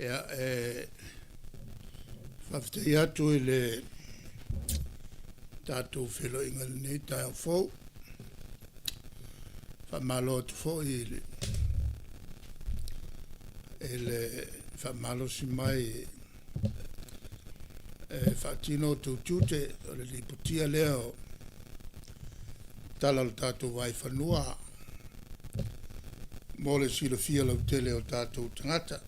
Ia, e faafetai atu i le tatou feiloaiga i lenei taeao fou. Faamalo atu foi i le faamalosi mai e faatino outou tiute o le lipotia lea o tala o le tatou vaifanua mo le silafia lautele e o tatou tagata.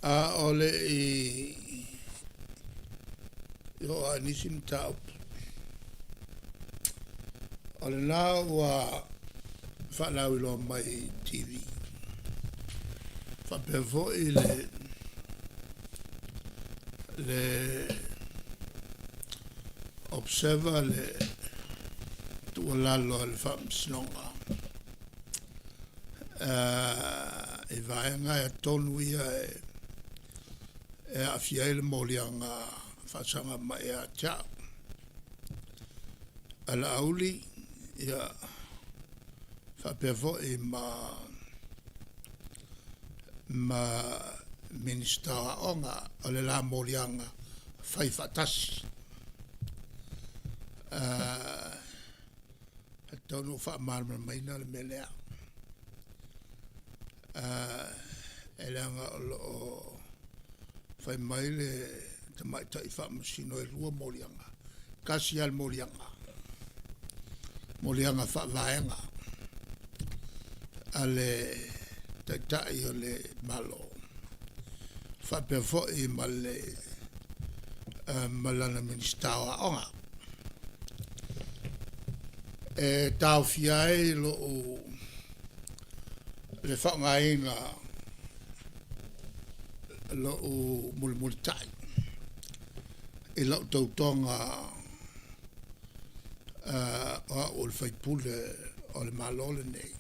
A o le i oo lava i nisi mataupu, o lena ua faalauiloa mai i TV faapea foi le Observer le tuualalo a le Faamasinoga i vaega tonu ia e aafia ai le moliaga faasaga mai ia te au. A Laauli, ia, faapea foi ma Minisita o Aoga, o le la moliaga fai faatasi. E tatau ona ou faamalamalamaina le mea lea, e leaga o lo o fai mai le Tamaitai Faamasino e 2 moliaga, e tasi lava le moliaga, moliaga faavaega a le Taitai o le Malo faapea foi ma lana Minisita o Aoga. E taofia ai lou, le faaaogaina lou mulimulitai i lau tautoga o au o le sui usufono o le Malo lenei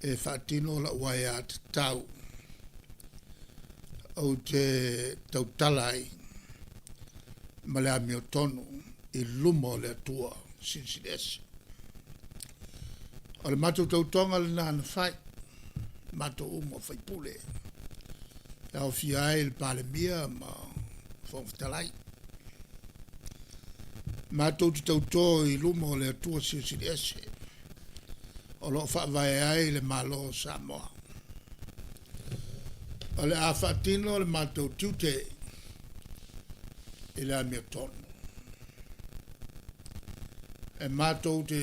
e faatino lau aiatatau ou te tautala ai ma le amiotonu i luma o le Atua Silisili Ese. O le matou tautoga lena na fai, matou uma o sui usufono, e aofia ai le Palemia ma le Fofoga Fetalai. Matou te tauto i luma o le Atua Silisili Ese o lo o faavae ai le Malo o Samoa. O le a faatino le matou tiute i le amiotonu. E matou te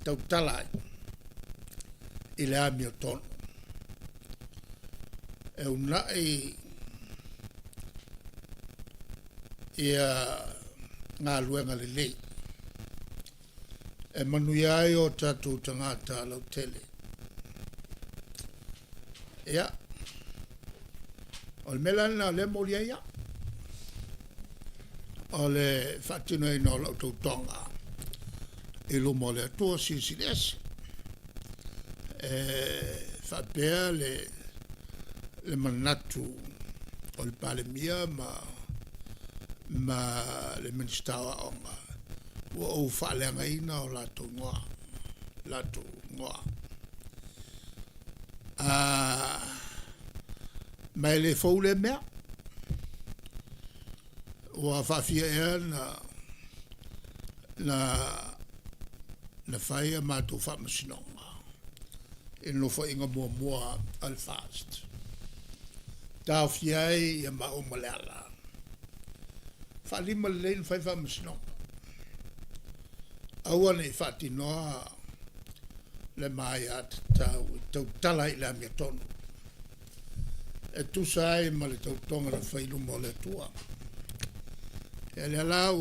tautala ai i le amiotonu e uunai ia galuega lelei e manuia ai o tatou tagata lautele. Ia, o le mea la lena o lea e moli ai au, o le faatinoina o lau tautoga i luma o le Atua Silisili Ese. E faapea le manatu o le Palemia ma le Minisita o Aoga, ua ou faaleagaina o latou igoa, latou igoa. Ma e le fou lea mea, ua faafia ea ona fai a matou faamasinoga i le Nofoaiga muamua a le FAST, taofia ai maua ma Leala, faalima lelei ona fai faamasinoga, aua ne i faatinoa le ma aiatatau e tautala ai i le amiotonu e tusa ai ma le tautoga na fai i luma o le Atua. Ia lea la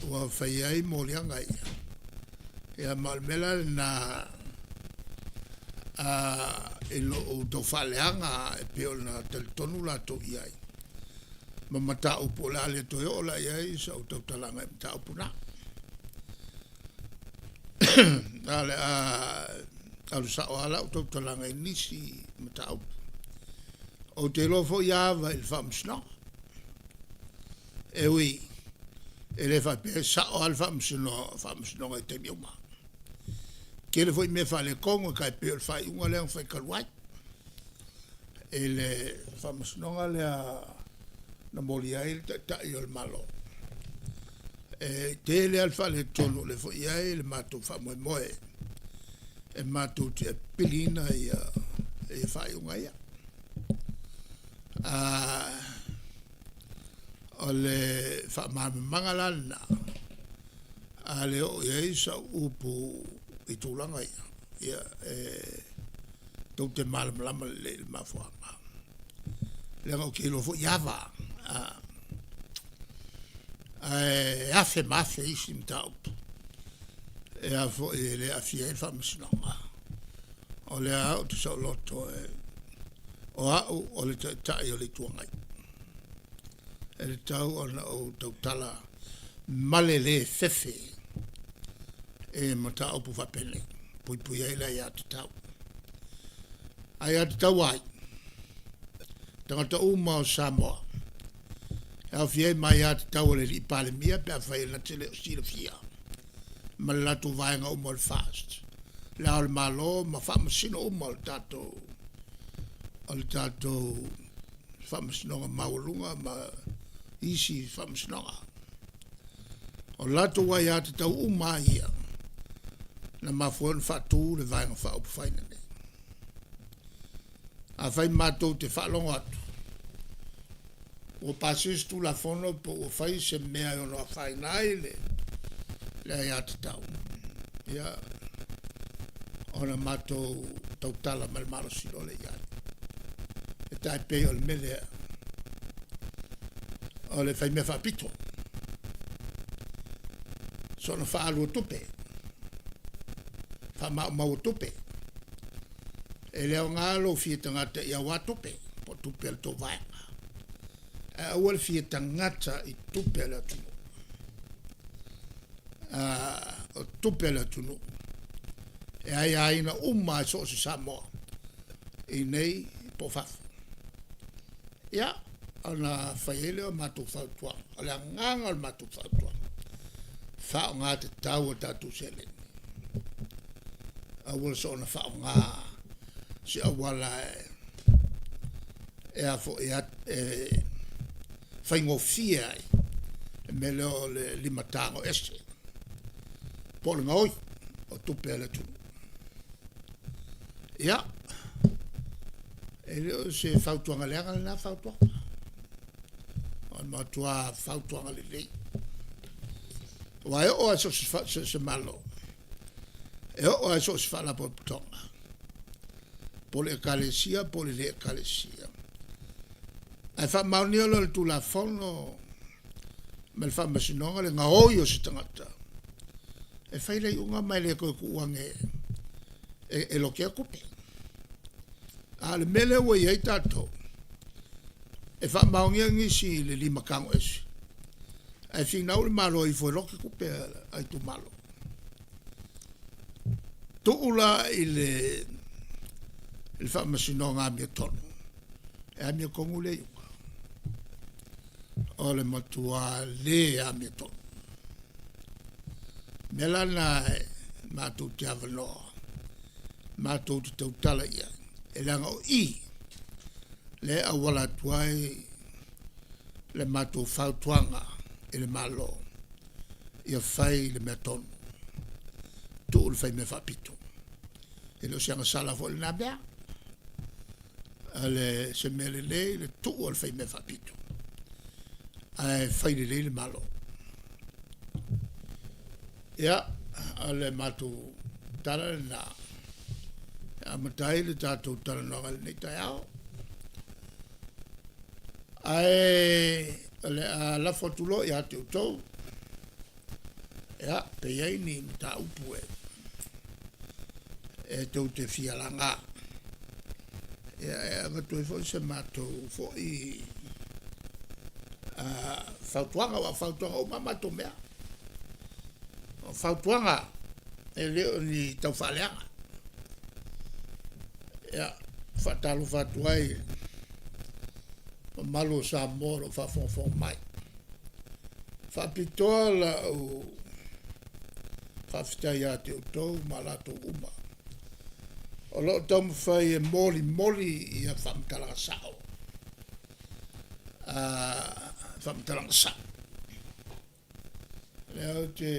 ua fai ai moliaga ia, ia ma o le mea la lena i lou tau faaleaga e pei ona talitonu latou i ai ma mataupu o le a le toe oo la i ai sau tautalaga i mataupu na. Ae o le a alu sao lava lau tautalaga i nisi mataupu. Ou te iloa foi a ava i le Faamasinoga, e ui e le faapea e sao lava le Faamasinoga i taimi uma. Tele foi mea faaletonu e tai pei o le faaiuga lea na fai talu ai i le faamasinoga lea na molia ai le Taitai o le Malo. E tele lava le faaletonu o lea foi e i ai le matou faamoemoe e matou te apili ina ia faaiuga ia. O le faamalamalamaga la lena, a le oo i ai sau upu i tulaga ia, ia e tou te malamalama lelei i le mafuaaga, leaga ou te iloa foi ava, ae afe ma afe isi mataupu e a foi e le aafia ai le Faamasinoga. O lea lava ou te saoloto o au o le Taitai o le Itu Agai, e tatau ona ou tautala ma le le fefe i mataupu faapenei e puipuia ai le aiatatau. Aiatatau a ai? Tagata uma o Samoa, e aofia ai ma aiatatau a le Palemia pe afai na te le o silafia ma le latou vaega uma o le FAST, Le Ao o le Malo ma Faamasino uma o le tatou Faamasinoga Maualuga ma isi Faamasinoga. O latou aiatatau uma lava ia na mafua ai ona faatu le Vaega Faaupufai lenei. Afai matou te faalogo atu ua pasia se Tulafono po ua fai se mea e ono afaina ai le aiatatau, ia ona matou tautala ma le malosi loa lea i ai. E tai pei o le mea lea o le faimea faapito, soona faaalu o tupe, faamaumau o tupe. E le aoga lou fia tagata i auā tupe po o tupe a le tou vaega, ae aua le fia tagata i tupe a le atunuu. O tupe a le atunuu e aiaina uma lava i so o se Samoa i inei po o fafo. Ia, ona fai ai lea o matou fautuaga. O le agaga o le matou fautuaga, faaaoga tatau a tatou seleni. Aua le soona faaaoga se auala e a foi e faigofie ai le mea lea o le limatago ese po o le gaoi o tupe a le atunuu. Ia, e le o se fautuaga leaga lena fautuaga, o le matua fautuaga lelei. Aua e oo lava i so o se Malo, e oo lava i so o se Faalapotopotoga, po o le Ekalesia po o le le Ekalesia, ae faamaonia loa e le Tulafono ma le Faamasinoga le gaoi o se tagata, e fai le iuga ma e le toe tuu ane e lokea tupe. A o le mea lea ua i ai tatou, e faamaonia nisi i le limatago ese, ae finau le Malo e o ifo e lote tupe a itumalo. Tuu la i le Faamasinoga amiotonu, e amiotonu lea iuga. O le matua le amiotonu. O le mea la lena matou te avanoa matou te tautala i ai, e leaga o i lea e auala atu ai le matou fautuaga i le Malo, ia fai le mea tonu, tuu le faimea faapito. E le o se agasala foi lena mea, o se mea lelei le tuu o le faimea faapito ae fai lelei le Malo. Ia, o le matou tala lena e amata ai le tatou talanoaga i lenei taeao. Ae o le a lafo atu loa ia te outou, ia, pe i ai ni mataupu e tou te fia laga, ia e avatu ai foi se matou foi fautuaga, aua o fautuaga uma lava a matou mea. O fautuaga, e le o ni taufaaleaga. Ia, e faatalofa atu ai i le mamalu o Samoa o lo o faafogafoga mai. E faapitoa lau Faafetai ia te outou ma latou uma o lo o taumafai e molimoli ia faamatalaga sao, faamatalaga sao. Lea ou te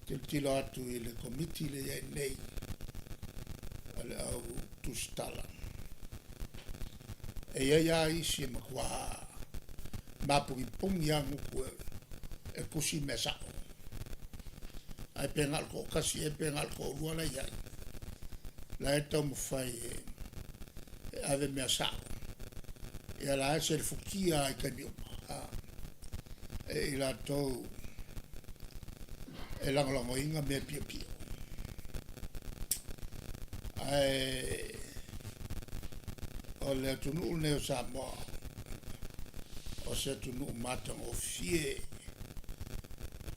tilotilo atu i le Komiti lea e i ai nei o le au tusitala, e i ai lava isi e matua mapugipugi lava gutu e tusi mea sao. Ae pe na o le toatasi ea pe na o le toalua la e i ai, la e taumafai e ave mea sao. Ia la e selefutia lava i taimi uma e i latou e lagolagoina mea piopio. Ae o le atunuu lenei o Samoa, o se atunuu matagofie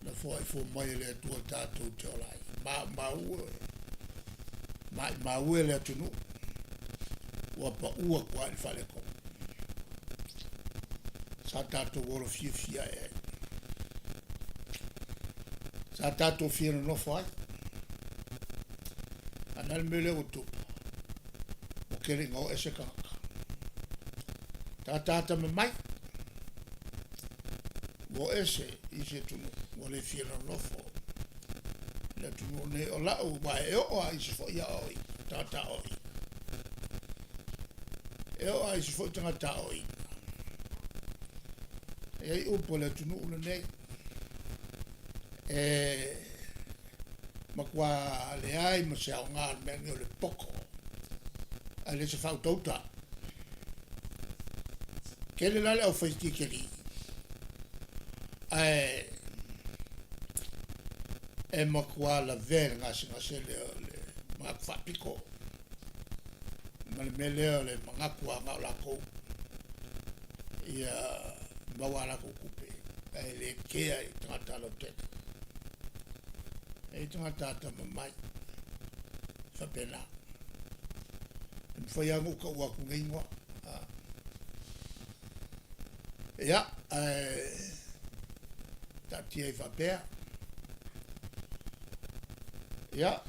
na foaifua mai e le Atua tatou te ola ai. Maumau e le atunuu ua pau atu lava i le faaletonu. Sa tatou ola fiafia ai, sa tatou fia nonofo ai. A o le a le mea lea ua tupu? Ua tele ina o ese tagata. Tagata atamamai, ua o ese i isi atunuu, ua le fia nonofo i le atunuu lenei. O la'u, aua e oo lava i isi foi aoaoina, tagata aoaoina. E oo lava i isi foi tagata aoaoina. E i ai upu a le atunuu lenei, e matua leai ma se aoga o le mea lenei o le poto, ae leai se faautauta. Tele la le aufai titeli, ae e matua lavea i le gasegase lea o le manatu faapito ma le mea lea o le manatu lava na o latou ia maua a latou tupe ae le kea i tagata lautele. E i ai tagata atamamai faapena. E mafai lava ona ou taua atu nei igoa. Ia, ae taatia ai faapea. Ia,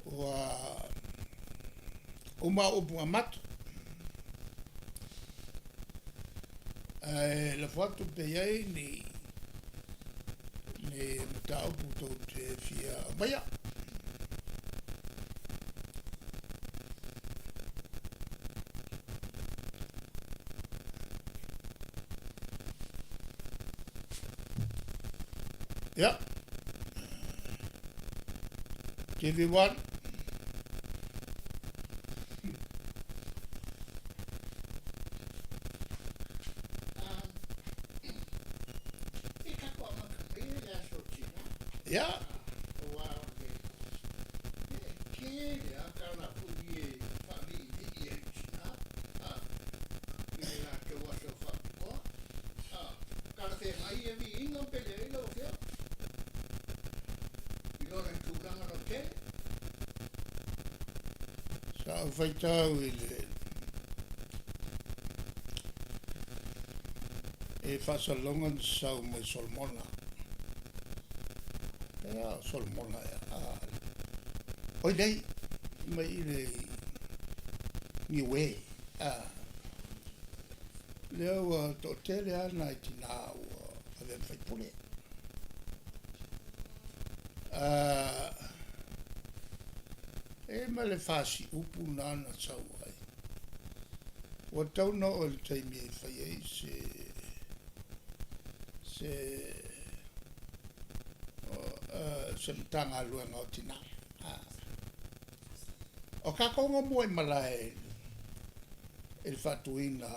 ua uma au upu amata. Ae lafo atu pe i ai ni ni mataupu tou te fia aumaia. Ia. TV1. Ia. Sa ou faitau i le e faasalalauga na sau mai Solomona. Ea o Solomona ea. Oi nei, mai i le Niue. Lea ua toatele lava nai tinā ua avea ma faipule. E i ai ma le fasiupu na na sau ai. Ua tatau ona oo i le taimi e fai ai se se se Matagaluega o Tinā. O tatou na muai malae i le faatuina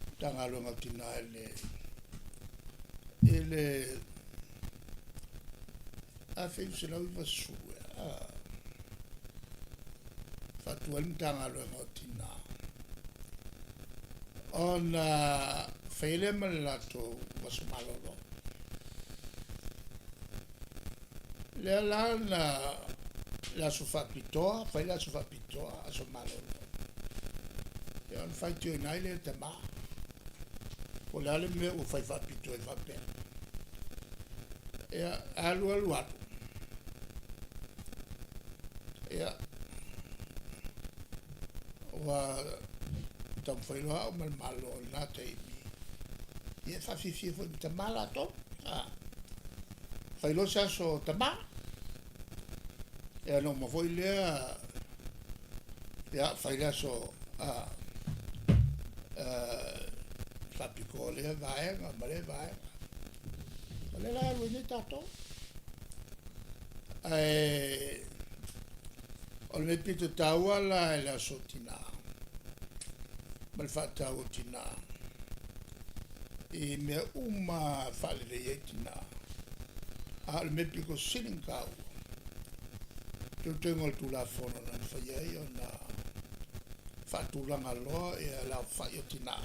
Matagaluega o Tinā i le i le 1990 ea, faatu ai le Matagaluega o Tina, ona fai ai lea ma le latou aso malolo. Lea la na le aso faapitoa, fai le aso faapitoa, aso malolo. Ia ona faitioina ai lea e tama. Po o le a le mea ua fai faapitoa. atu ai faapea, ia, alu alu alu, ia, ua taumafai loa au ma le Malo i lena taimi, ia e faafiafia foi ma tama latou, a, fai loa se aso o tama. Ia ona uma foi lea, ia, fai le aso a, faapitoa o lea vaega ma lea vaega. O lea la e alu ai nei tatou. Ae o le mea pito taua la i le aso tinã ma le faataua o tinã i mea uma e faalelei ai tinã, a o le mea pito sili ona taua, teuteuga o le Tulafono na mafai ai ona faatulaga loa le aofai o tinã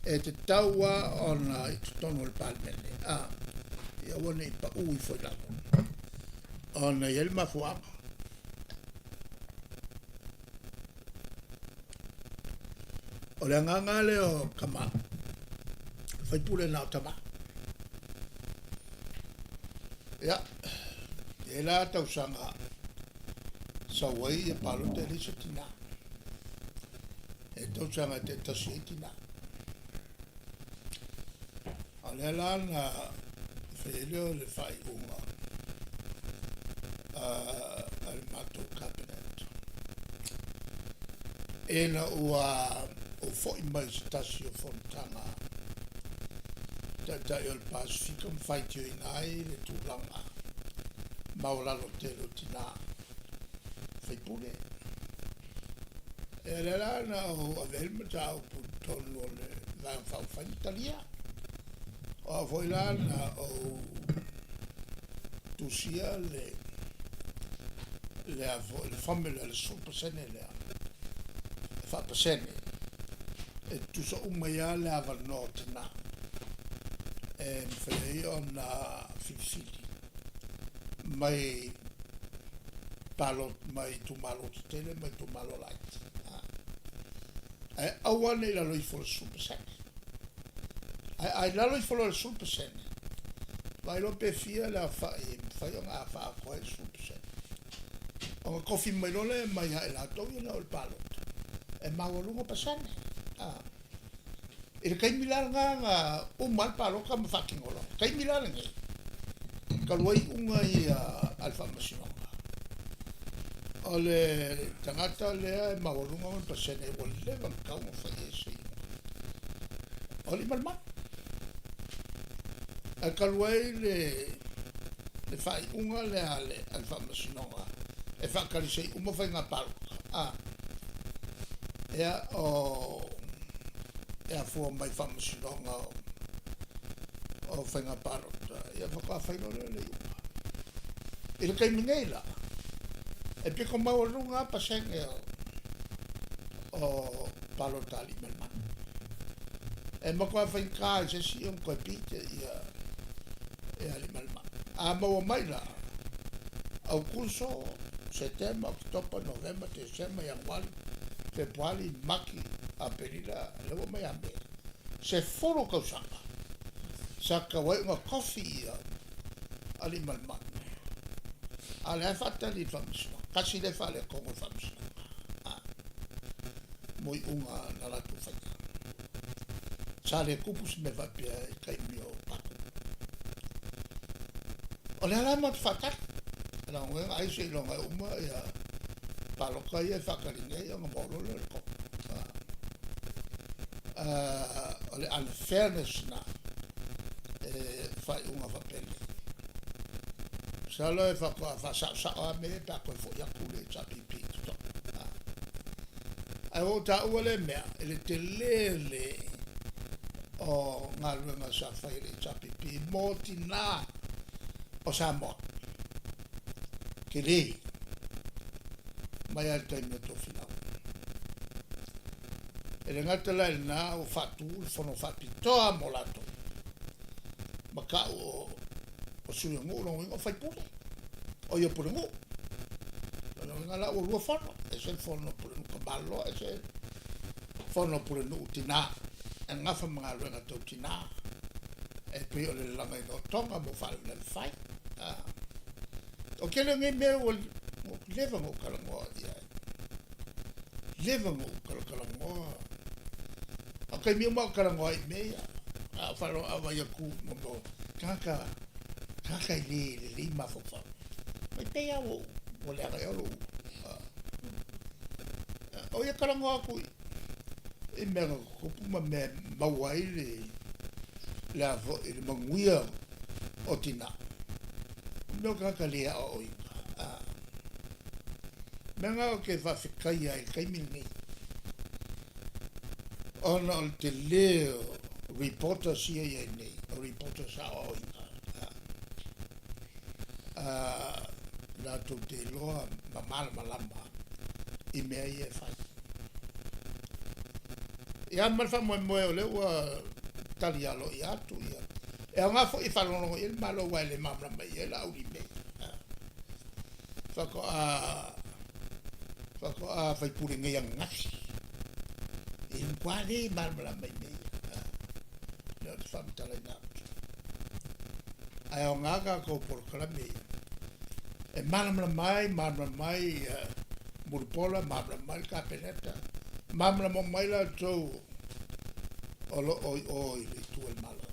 e tatau lava ona i totonu o le Palemene, a, ia aua ne i pau ifo i lalo, ona e i ai le mafuaaga. O le agaga lava lea o tama, faipule na o tama. Ia, e i ai la tausaga sau ai ia palota e leai se tina. E tausaga e taitasi ai tina. A o lea la na fai ai lea o le faaiuga a le matou Cabinet ina ua ou foi mai i se tasi o fonotaga Taitai o le Pasefika ma faitioina ai le tulaga maualalo tele o tina faipule. Ia lea la na ou ave ai le mataupu i totonu o le Vaega Faaupufai ma talia. O au foi la na ou tusia le le a foi le formula le 10% lea e faapasene e tutusa uma ai lava le avanoa o tina e mafai ai ona filifili mai palota mai itumalo tetele ma itumalo laiti. Ae aua ne i lalo ifo o le 10%. Ae a i lalo ifo loa i le 10%, vaai loa pe fia le aofai e mafai ona faaatoa ai le 10%. Ona tofi mai loa lea mai ia i latou ia na o i le palota, e maualuga pasene. I le taimi la lena na uma ai le palota ma faatino loa. O le taimi la lenei, talu ai iuga ia a le Faamasinoga, o le tagata lea e maualuga ona pasene ua leva ona tatau ona fai i ai se iuga, o Aliimalemanu. Ae talu ai le le faaiuga lea a le Faamasinoga e faatalisai uma faiga palota, a, ia, o, e afua mai Faamasinoga o Faiga Palota, ia faatoa fai loa lea o le iuga. I le taimi nei la, e pito maualuga lava pasene o palota a alii ma le manu. E matua faigata i se isi ona toe beat ia alii ma le manu. A maua mai la, Aokuso, Setema, Oketopa, Novema, Tesema, Ianuari, Fepuari, Mati, Aperila, lea ua aumai ia Me. 10 tausaga sa tatau ai ona tofi ia Aliimalemanu, a o lea e faatali i le Faamasinoga. Tasi lea faaletonu o le Faamasinoga mo iuga na latou faia. Sa le tupu se mea faapea i taimi o tatou. O lea la matou te faatali, leaga ai seiloga e uma ia palota ia e faatali nei ona maua loa lea o le tonu. O le unfairness na e faaiuga faapenei. Masalo e faatoa faasaosao lava mea ia pe a toe foi atu le HRPP i totonu. Ae ua ou taua lea mea i le tele le o galuega sa fai e le HRPP mo tina o Samoa. Tele mai lava i le taimi o Tofilau. E le gata la i lena, ua faatu le fono faapitoa mo latou ma ta'u o sui o nuu, lona uiga o faipule, o ia o pulenuu. Lona uiga la ua lua fono, ese le fono a pulenuu tamaloa, ese le fono a pulenuu tinā e nafa ma galuega tau tinā. E pei o le lalagaina o Tonga mo faalavelave fai. O le tele o nei mea ua leva ona ou talanoa i ai. Leva ona ou talatalanoa. A o taimi uma a o talanoa ai i mea ia, a o vaai atu i mea o tagata, tagata e le lelei mafaufau. Mai pei lava ua leaga ea lou... O ia talanoa atu i mea na tutupu ma mea e maua ai le le a foi le manuia o tina, o mea o tagata le aoaoina. A mea lena ou te faafetaia ai i le taimi lenei, ona o le tele o reporters ia e i ai nei, o reporters aoaoina, latou te iloa ma malamalama i mea ia e fai. Ia ma le faamoemoe o lea ua tali aloaia atu ia. E aoga foi e faalogologo i ai le Malo aua e le malamalama i ai Laauli i mea ia. Faatoa faatoa faipule nei ananafi. E matua le malamalama i mea ia. Lea ou te faamatalaina atu. Ae aoga tatou polokalame ia e malamalama ai, malamalama ai Mulipola, malamalama ai le Kapeneta, malamalama uma ai latou o lo o i o i le itu a le Malo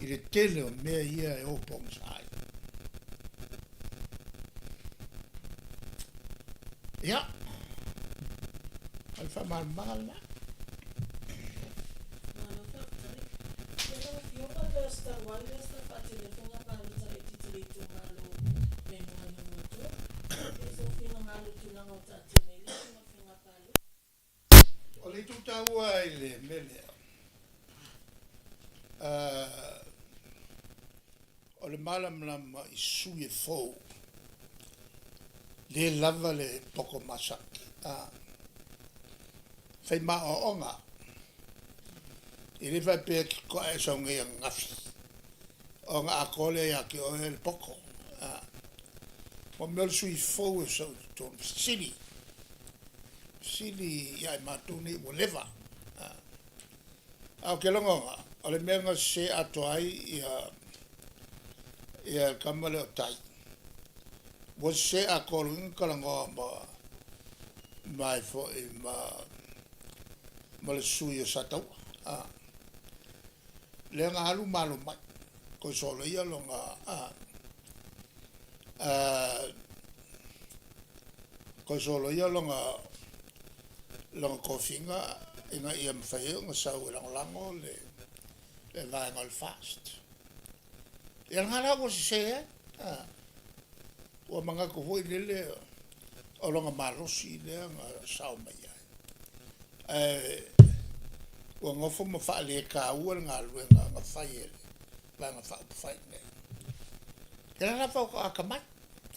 i le tele o mea ia e o pogisa ai. Ia, o le faamalamalamaga lena. Malo faafetai. Ia lau Afioga o le talu ai lea sa faatino ai faiga palota laitiiti i le itumalo o Vaimauga 3, po o sou finagalo i le tulaga ua taatia mai ai le iuga o le faiga palota. O le itu taua i le mea lea, o le malamalama i sui e fou, le lava le poko masaki, a fai ma aoaoga. E le faapea e te to'a e sau nei ananafi ona atoa lea ia te oe le poko. A o mea o le sui fou e sau i totonu, fesili, fesili ia i matou nei ua leva. Ae ou te lagona, o le mea na sese atoa ai ia le tama lea o Tai, ua sese atoa, lona uiga na talanoa ma ma ai foi ma ma le sui o Sataua, a, lea na alu malo mai, toe soloia lona, a, toe soloia lona lona tofiga ina ia mafai ai ona sau e lagolago le vaega o le FAST. Ia lena la ua sese ai, a, ua manatu foi lele o lona malosi lea na sao mai ai, ae ua nofo ma faaletaua le galuega na fai e le Vaega Faaupufai nei. Ia lea la faatoa atamai,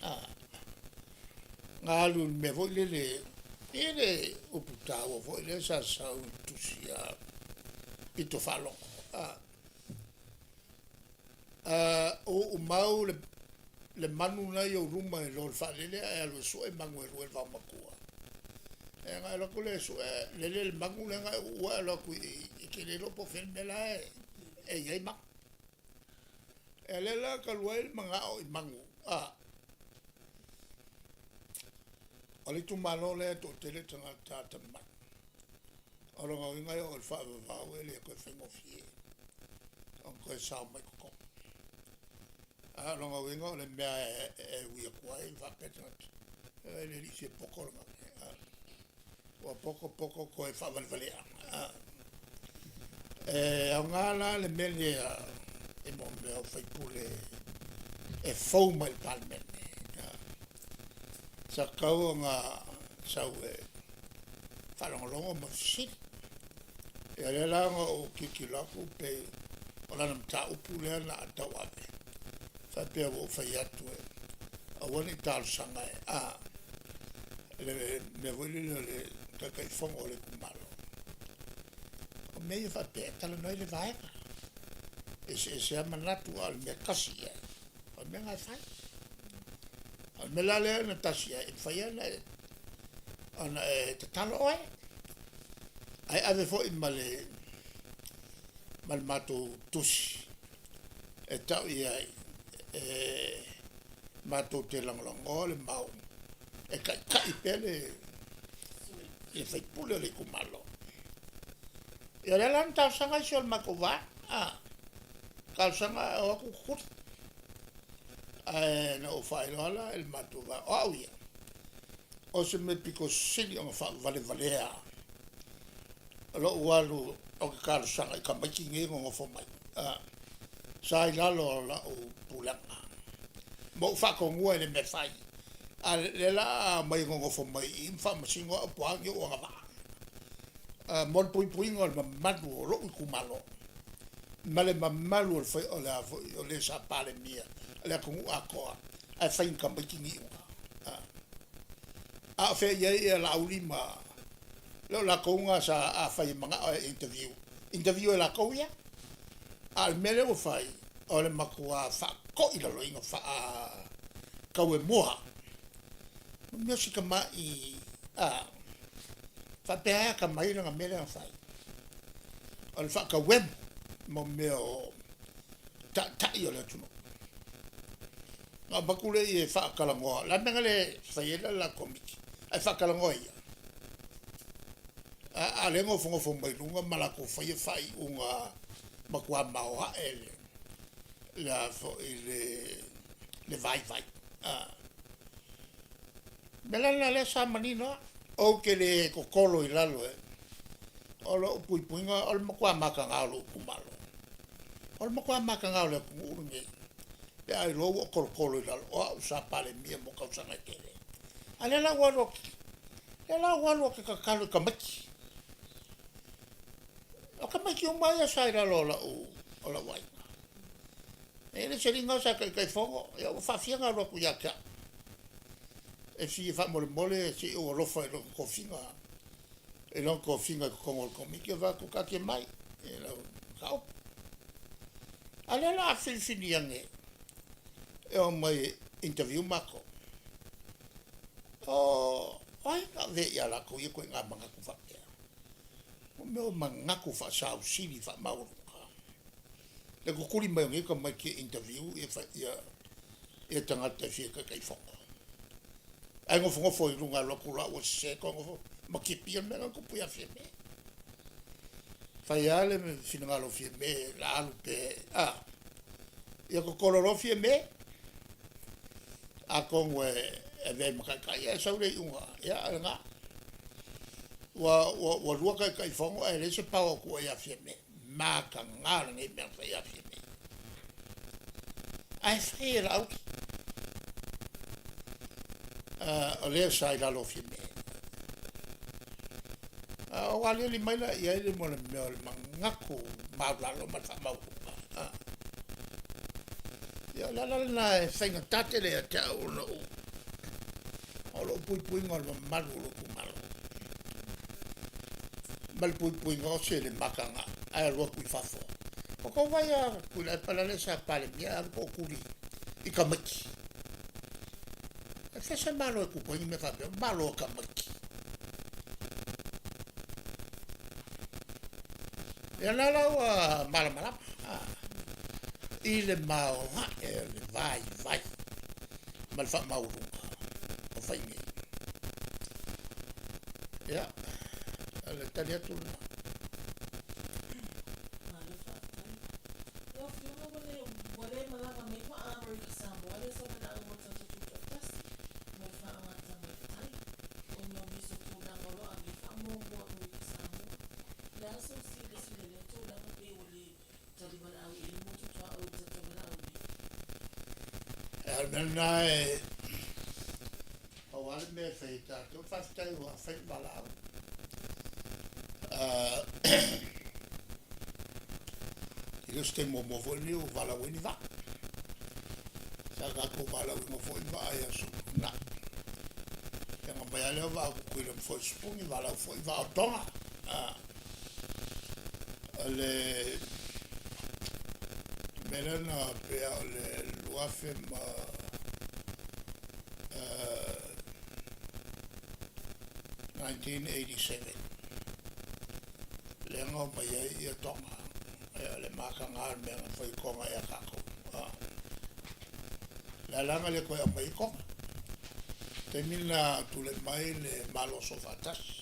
a, na alu i le mea foi lele, e i ai le upu taua foi lea sa sau i le tusi a Pito Faalogo, a, uumau le manu lena i ou luma i lo le faalele ae alu e sue manu e lua i le vaomatua. Ia ona e alu atu lea e sue, lele le manu lea na e uua ae alu atu i i, e te le iloa po o fea le mea la e i ai manu. Ia lea la talu ai le manao i manu, a, o le itumalo lea e toatele tagata atamamai. O lona uiga e oo i le faavavau e le toe faigofie ona toe sao mai i totonu. A o lona uiga o le mea e ui atu ai faapea tagata, e le alii fia poto le tagata. Ua poto poto toe faavalevalea. E aoga la le mea lea i mea o sui usufono e fou mai i le Palemene, sa tatau ona sau e faalogologo ma fesili. Ia lea la na ou tilotilo atu pei o lana mataupu lea na tauave, faapea ua ou fai atu e aua ne i talosaga e a le mea foi lele o le Taitaifono o le itumalo. O mea ia faapea e talanoa ai le vaega. E eseese lava manatu a o le mea e tasi i ai, o le mea lena e fai. O le mea la lea na tasi ai, e mafai lava ona e tatalo oe, ae ave foi ma le ma le matou tusi e tau i ai e matou te lagolagoa le mau e taʻitaʻi pea le le faipule o le itumalo. Ia lea la na talosaga isi o le matou va, a talosaga e o atu tutuli. Ae na ou faailoa la i le matou va, o au ia, o se mea pito sili ona faavalevalea lou alu o te talosaga i tamaiti nei e nonofo mai, a, sa i lalo o lau pulega ma ou faatonua i le mea e fai, a lea la a omai e nonofo mai i i ma faamasino au po o a ni ou agavaa, a, mo le puipuiga o le mamalu o lou itumalo ma le mamalu o le fai o le a foi o le sa Palemia o le atunuu atoa ae fai ni tamaiti ni iuga. A, a o fea i ai Laauli ma le o latou na sa afai e manao e interview, interview e latou ia. A o le mea lea ua fai, o le matua faatoilaloina faatauemua. O mea si tamai a faapea e atamai lana mea lea na fai. O le faatauemu mo mea o taitai o le atunuu. Na avatu lea e faatalanoa, o le a le mea na le fai ai le la Komiti ae faatalanoa ia? A o lea e nofonofo mai luga ma latou faia faaiuga matua maoae le le a foi le le vaivai. A mea la lena lea sa manino lava. Ou te le totolo i lalo e o lou puipuiga o le matua mataga o lou itumalo. O le matua mataga o le atunuu lenei pe a iloa ua ou tolotolo i lalo o au sa Palemia mo tausaga e tele. A o lea la ua alu atu, lea la ua alu ou te tatalo i tamaiti. O tamaiti uma ia sa i lalo o lau, o lau aiga. E le se liga sa Taitaifono, ia ua faafia ona alu atu ia te au e fia faamolemole se i ou alofa i lona tofiga, i lona tofiga i totonu o le Komiti. Ou fai atu, taatia mai i lau mataupu. A o lea o le a filifili ane e omai e interview matou. O ai na avea ia latou ia ituaiga manatu faapea? O mea o manatu faasausili faamaualuga. Le tutuli mai o nei tamaiti e interview ia, ia, ia tagata e fia Taitaifono. Ae nofonofo i luga alu atu la ua sese toe nofo ma tipi o le mea lena na tupu ia Fiame. Fai lava le finagalo o Fiame la alu pe a ia totolo loa Fiame atonu e avea ai ma taitai ae sau le iuga ia o lena. Ua, ua, ua lua Taitaifono ae leai se power o tua ia Fiame. Mataga lenei mea na fai ia Fiame. Ae fai e Laauli. O lea sa i lalo o Fiame. Ua aliali mai la i ai le mo le mea o le manatu maualalo ma le faamaualuga. Ia o le ala lena e faigata tele ia te au ona ou o lou puipuiga o le mamalu o lou itumalo ma le puipuiga o se le mataga ae alu atu i fafo. O tou vai a Tuilaepa la lea sa Palemia ae alu tootuli i tamaiti. E fea se Malo e tupu ai ni mea faapea, Malo o tamaiti. Ia la la ua malamalama i le maoae o le vaivai ma le faamaualuga o fai nei. Ia, o le tali atu lena. Malo faafetai. Lau Afioga ua le, ua le malaga mai ua Amerika Samoa lea sa valaau mo le tatou Tutoatasi mo le faaagataga i le tai ona o nisi o tulaga o lo o ave ai faamuamua Amerika Samoa. O le a sou silasila i lea tulaga pe ua le tali valaau i ai le motu tuaoi i le tatou valaau nei? O le mea lena e pau lava le mea e fai e tatou, faafetai ua fai le valaau. E le o se taimi muamua foi lenei ua valaau ai ni vaa. Sa tatou valaauina foi vaa i aso tuanai. Ia ona omai lava lea o vaa o Tutuila ma Foisupuni, valaau foi vaa o Toga. O le mea lea na pei o le 2000 ma 1987 lea na omai ai ia Toga. Ia, o le makaga lava o le mea na fai i Toga ia tatou. O le a la na le toe aumai ai Toga. Taimi lena tulai mai le Malo Soofaatasi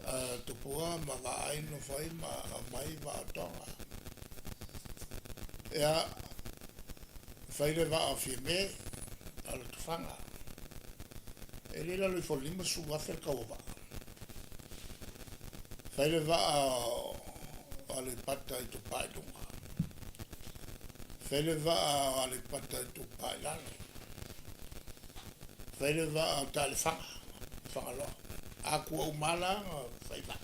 a Tupua ma vaai nofo ai ma aumai vaa o Toga. Ia, fai le vaa o Fiame a o Lotofaga. E le i lalo ifo o le 50,000 le tau o vaa. Fai le vaa o Aleipata Itupa i Luga, fai le vaa o Aleipata Itupa i Lalo, fai le vaa o Taelefaga, Fagaloa. Atua uma lava la na fai vaa.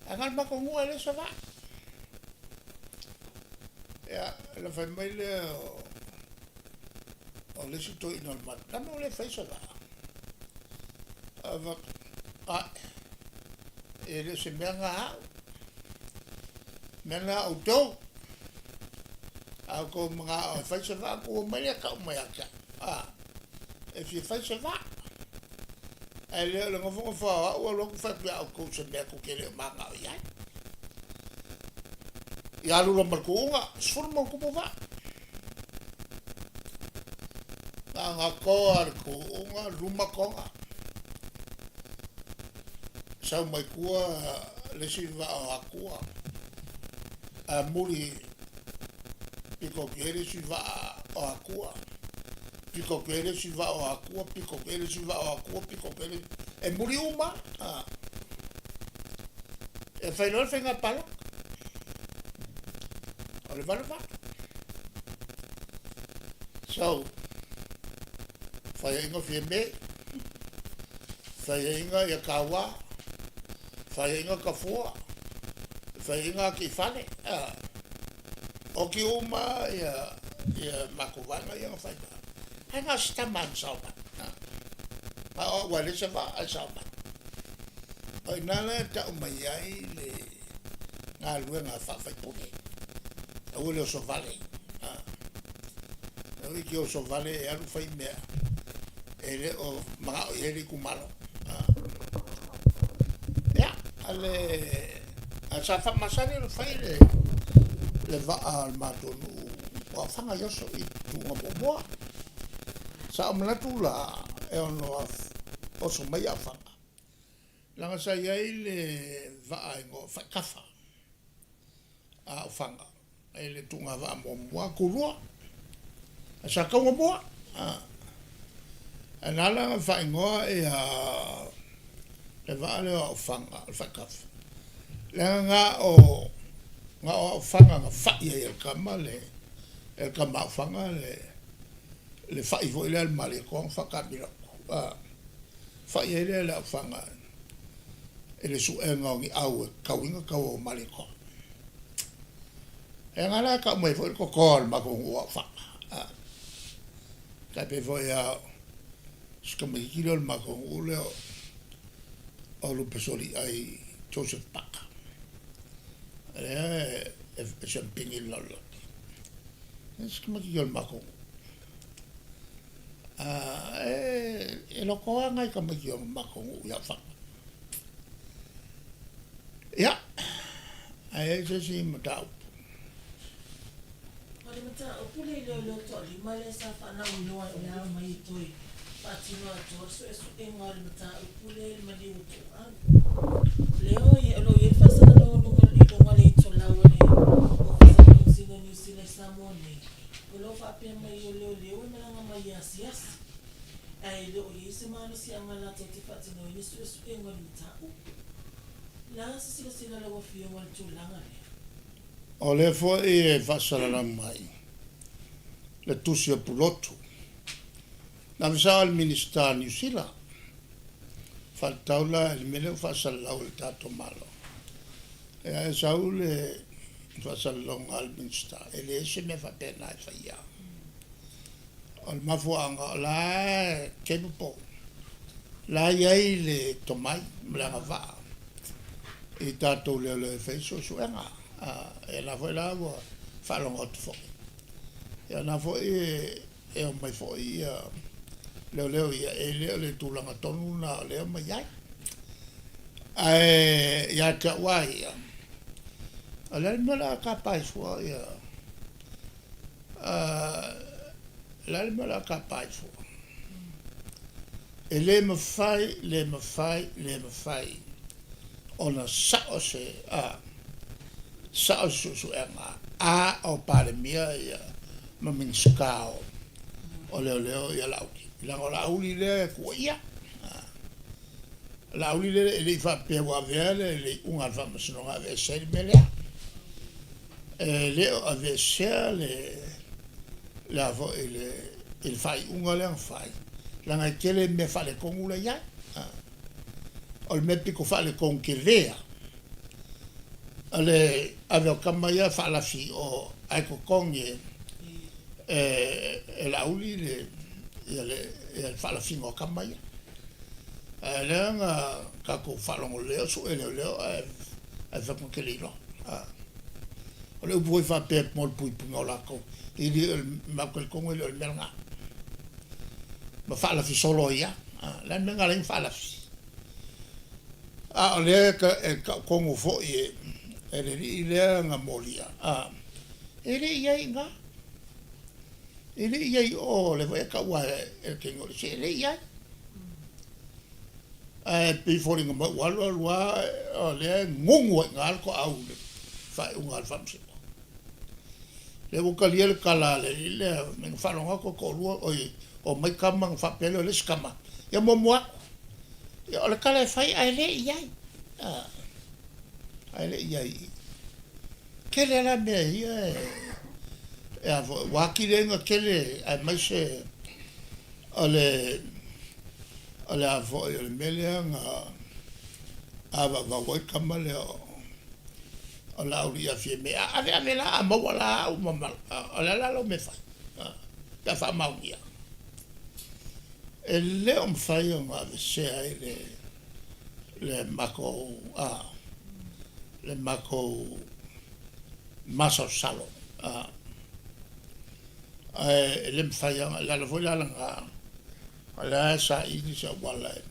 Ae na o le matou nuu lava e leai se vaa. Ia, ona fai mai lea o le isi toeaina o le matou, le a le mea ua le fai ai se vaa? Ou fai atu, ae, e le o se mea lena a au, o le mea lena a outou. A outou manao e fai se vaa, ona outou omai lea e tau mai ia te au, a, e fia fai se vaa. Ae le o le nofonofo lava o au alu atu fai atu ia outou i se mea tou te le o mananao i ai. Ia alu loa ma le tuuga, 10+ vaa. Na ona toa lava o le tuuga, luma Toga, sau mai tua le isi vaa o Atua, amuli pito atu i ai le isi vaa o Atua, pito atu i ai le isi vaa o Atua, pito atu i ai le isi vaa o Atua, pito atu i ai le isi, e muli uma lava. E fai loa le faiga palota, o le 88. So, faiaina Fiame, faiaina ia Taua, faiaina Tafua, faiaina Atiifale, a, oti uma ia ia matou vaega ia na fai ai. Ae na o si tama lava na sao mai. Na o au lava e leai se vaa ae sao mai. O i ina la e tau mai ai le galuega faa-faipule, aua le oso vale. Aua e te oso vale e alu fai mea e le o manao i ai le itumalo. Ia, ale ae sa faamasani ona fai le le vaa o le matou nuu o Aofaga i oso i tuuga muamua. Sa ou manatu la e ono oso mai Aofaga, leaga sa i ai le vaa e igoa o Faitafa a Aofaga i le tuuga vaa muamua, tulua, ae sa tatau ona mua. Ae na ala ona faaigoa ia le vaa lea o Aofaga o le Faitafa, leaga na o na o Aofaga na fai ai e le tama le e le tama Aofaga le le fai foi lea a le Malietoa na faataamilo atu, a, fai ai lea e le Aofaga i le suega o ni au e tauina taua o Malietoa. Ia na la e tau mai ai foi le totoa o le matou nuu o Aofaga, a, tai pei foi lava o si tamaititi lea o le matou nuu lea o Lupesoliai Joseph Paka, lea e siamupini i le lalolagi. E si tamaititi o le matou nuu. E loto lava nai tamaiti o le matou nuu i Aofaga. Ia, ae i ai se isi mataupu? O le mataupu lea i leoleo toalima lea sa faalauiloa e o le a omai e toe faatino atoa le suesuega o le mataupu lea i le maliu o Tuuau. Lea o lo o i ai le faasalalauga i luga o le itolau a le Ofisa o le Komesina o Niu Sila i Samoa nei, o lo o faapea mai o leoleo e malaga mai e asiasi, ae le o i ai se malosiaga latou te faatinoina suesuega o le mataupu. O le a se silasila a lau Afioga i le tulaga lea? O lea foi e faasalalau mai le tusi a Pulotu, na ave sao e le Minisita o Niu Sila, faatatau la i le mea lea ua faasalalau e le tatou Malo. Ia e sau le faasalalauga a le Minisita, e leai se mea faapena e faia. O le mafuaaga o la e capable, o la e i ai le tomai ma le agavaa i tatou leoleo e fai suesuega. Ia o lena foi la ua faalogo atu foi, ia o lena foi e omai foi ia leoleo ia, e le o le tulaga tonu lena o lea e omai ai. Ae ia te au lava ia, O le a le mea o le a tapa ai fua ia, o le a le mea o le a tapa ai fua? E le mafai, le mafai, le mafai ona sao se, a, sao se suesuega a o Palemia ia ma Minisita o, o Leoleo ia Laauli, leaga o Laauli lea e tuuaia. O Laauli lea e le i faapea ua avea le, le iuga a le Faamasinoga e aveese ai le mea lea. E le o aveesea le, le a foi le, i le faaiuga lea na fai, leaga e tele mea faaletonu la e i ai. O le mea pito faaletonu tele lava, o le ave o tama ia faalafi i o ae totogi e, e, e Laauli le, ia le, ia le faalafiga o tama ia. Ae lea na tatou faalogo lelei o sue e leoleo ae fai atu na te le iloa. O le upu foi faapea mo le puipuiga o latou, e le o le, matou talitonu e le o le mea lena. Ma faalafi solo ai lava. O le a le mea na ala ai ona faalafi? A o lea e tau tonu foi e le alii lea na molia, e le i i ai i ina. E le i i ai i o, lea foi e taua e le teine o le isi, e le i i ai. Ae pei e foliga mai ua alu alu lava o lea e gugu ai i ina le toau i le faaiuga a le Faamasinoga. Lea ua talia le tala a le alii lea, na faalogo atu e toalua, oi, omai tama ona faapea lea o le isi tama, ia muamua atu. Ia o le tala e fai ae le i i ai, ae le i i ai i i. Tele la mea ia e a foi, ua atili ai ona tele aemaise o le o le a foi o le mea lea na avaavau ai le tama lea o Laauli ia Fiame, a aveave la a maua la au ma o le a la lau mea e fai pe a faamaonia? E le o mafai ona aveesea ai le le matou a le matou masalosalo a ae e le mafai lava, o le ala foi la lena o lea e saili se auala e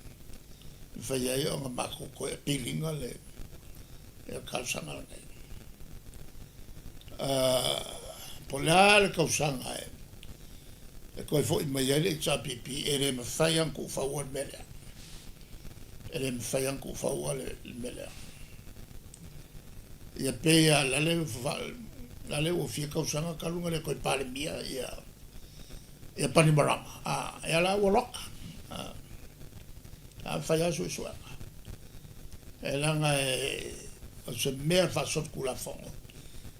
mafai ai ona matou toe appeal ina le talosaga lenei. Po o le a le tausaga e toe foi mai ai le HRPP, e le mafai lava ona tuufaua le mea lea. E le mafai lava ona tuufaua le mea lea. Ia pei lava la le ua fia tausaga talu ona le toe Palemia ia ia Panimarama, a, ia la ua loka. A, a fai lava suesuega. E leaga e, o se mea faasolitulafono,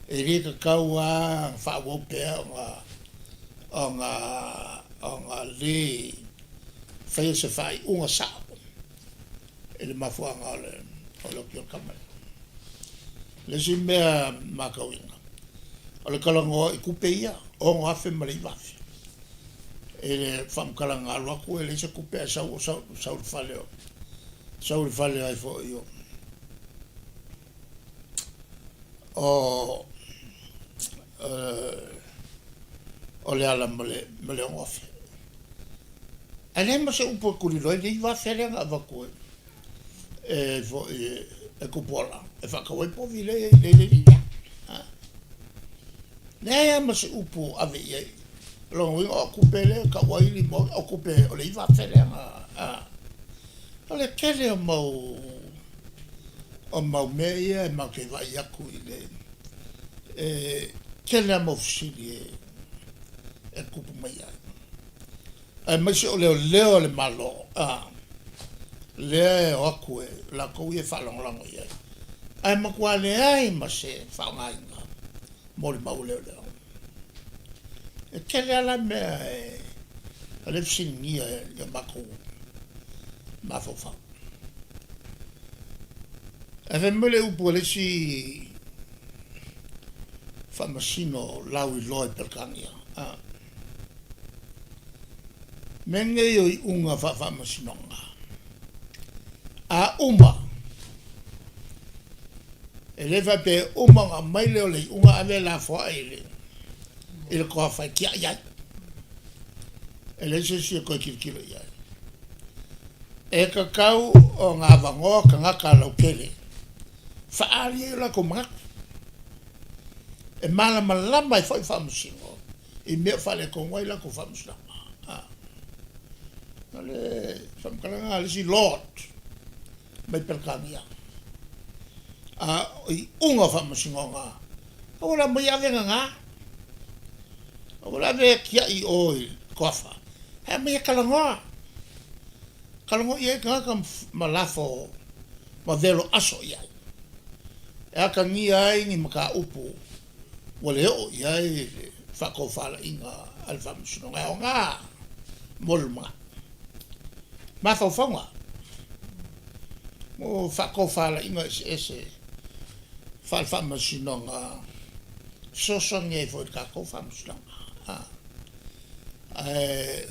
e le tatau lava ona faaauau pea ona, ona, ona le faia se faaiuga sao i le mafuaaga o le o le oti o le tama lea. O le isi mea matauina, o le talanoa i tupe ia, $6,000 ma le $9,000. I le faamatalaga alu atu e leai se tupe ae sau sau sau i le fale o sau i le fale ai foi o o o Leala ma le ma le $6,000. Ae leai ma se upu e tulilo ai le $9,000 lea na avatu e e foi e Tupuola e faatau ai povi lea i le alii lea. Leai lava ma se upu o ave i ai. O lona uiga o au tupe lea e tau ai lima o tupe o le $9,000 lea na O le tele o mau o mau mea ia e matou te vaai atu i le e tele lava mau fesili e tupu mai ai. Aemaise o leoleo a le Malo lea e o atu e latou ia e faalagolago i ai, ae matua leai ma se faaaogaina molimau a leoleo. E tele lava la mea e o lea e fesiligia i o matou mafaufau. Ae fai mai le upu a le isi faamasino lauiloa i Peretania, Mea nei o iuga faafaamasinoga, a uma, e le faapea e uma ona aumai lea o le iuga ave lafoai i le, i le toafa e tiai ai. E leai se isi e toe tilotilo i ai. E tatau ona avanoa tagata lautele faaali ai o latou manatu. E malamalama ai foi Faamasino i mea o faaletonu ai latou faamasinoga. A. O le faamatalaga a le isi Lord mai Peretania. A o iuga o faamasinoga, aua le aumaia ave nana. Aua le ave tiai i o i Toafa, ae aumaia talanoa. Talanoa i ai tagata ma lafo ma velo aso i ai. E atagia ai ni mataupu ua le oo i ai le faatofalaiga a le Faamasinoga e aoga mo le lumanai. Mafaufauga mo faatofalaiga eseese faale-Faamasinoga fesoasoani ai foi i le tatou Faamasinoga. Ae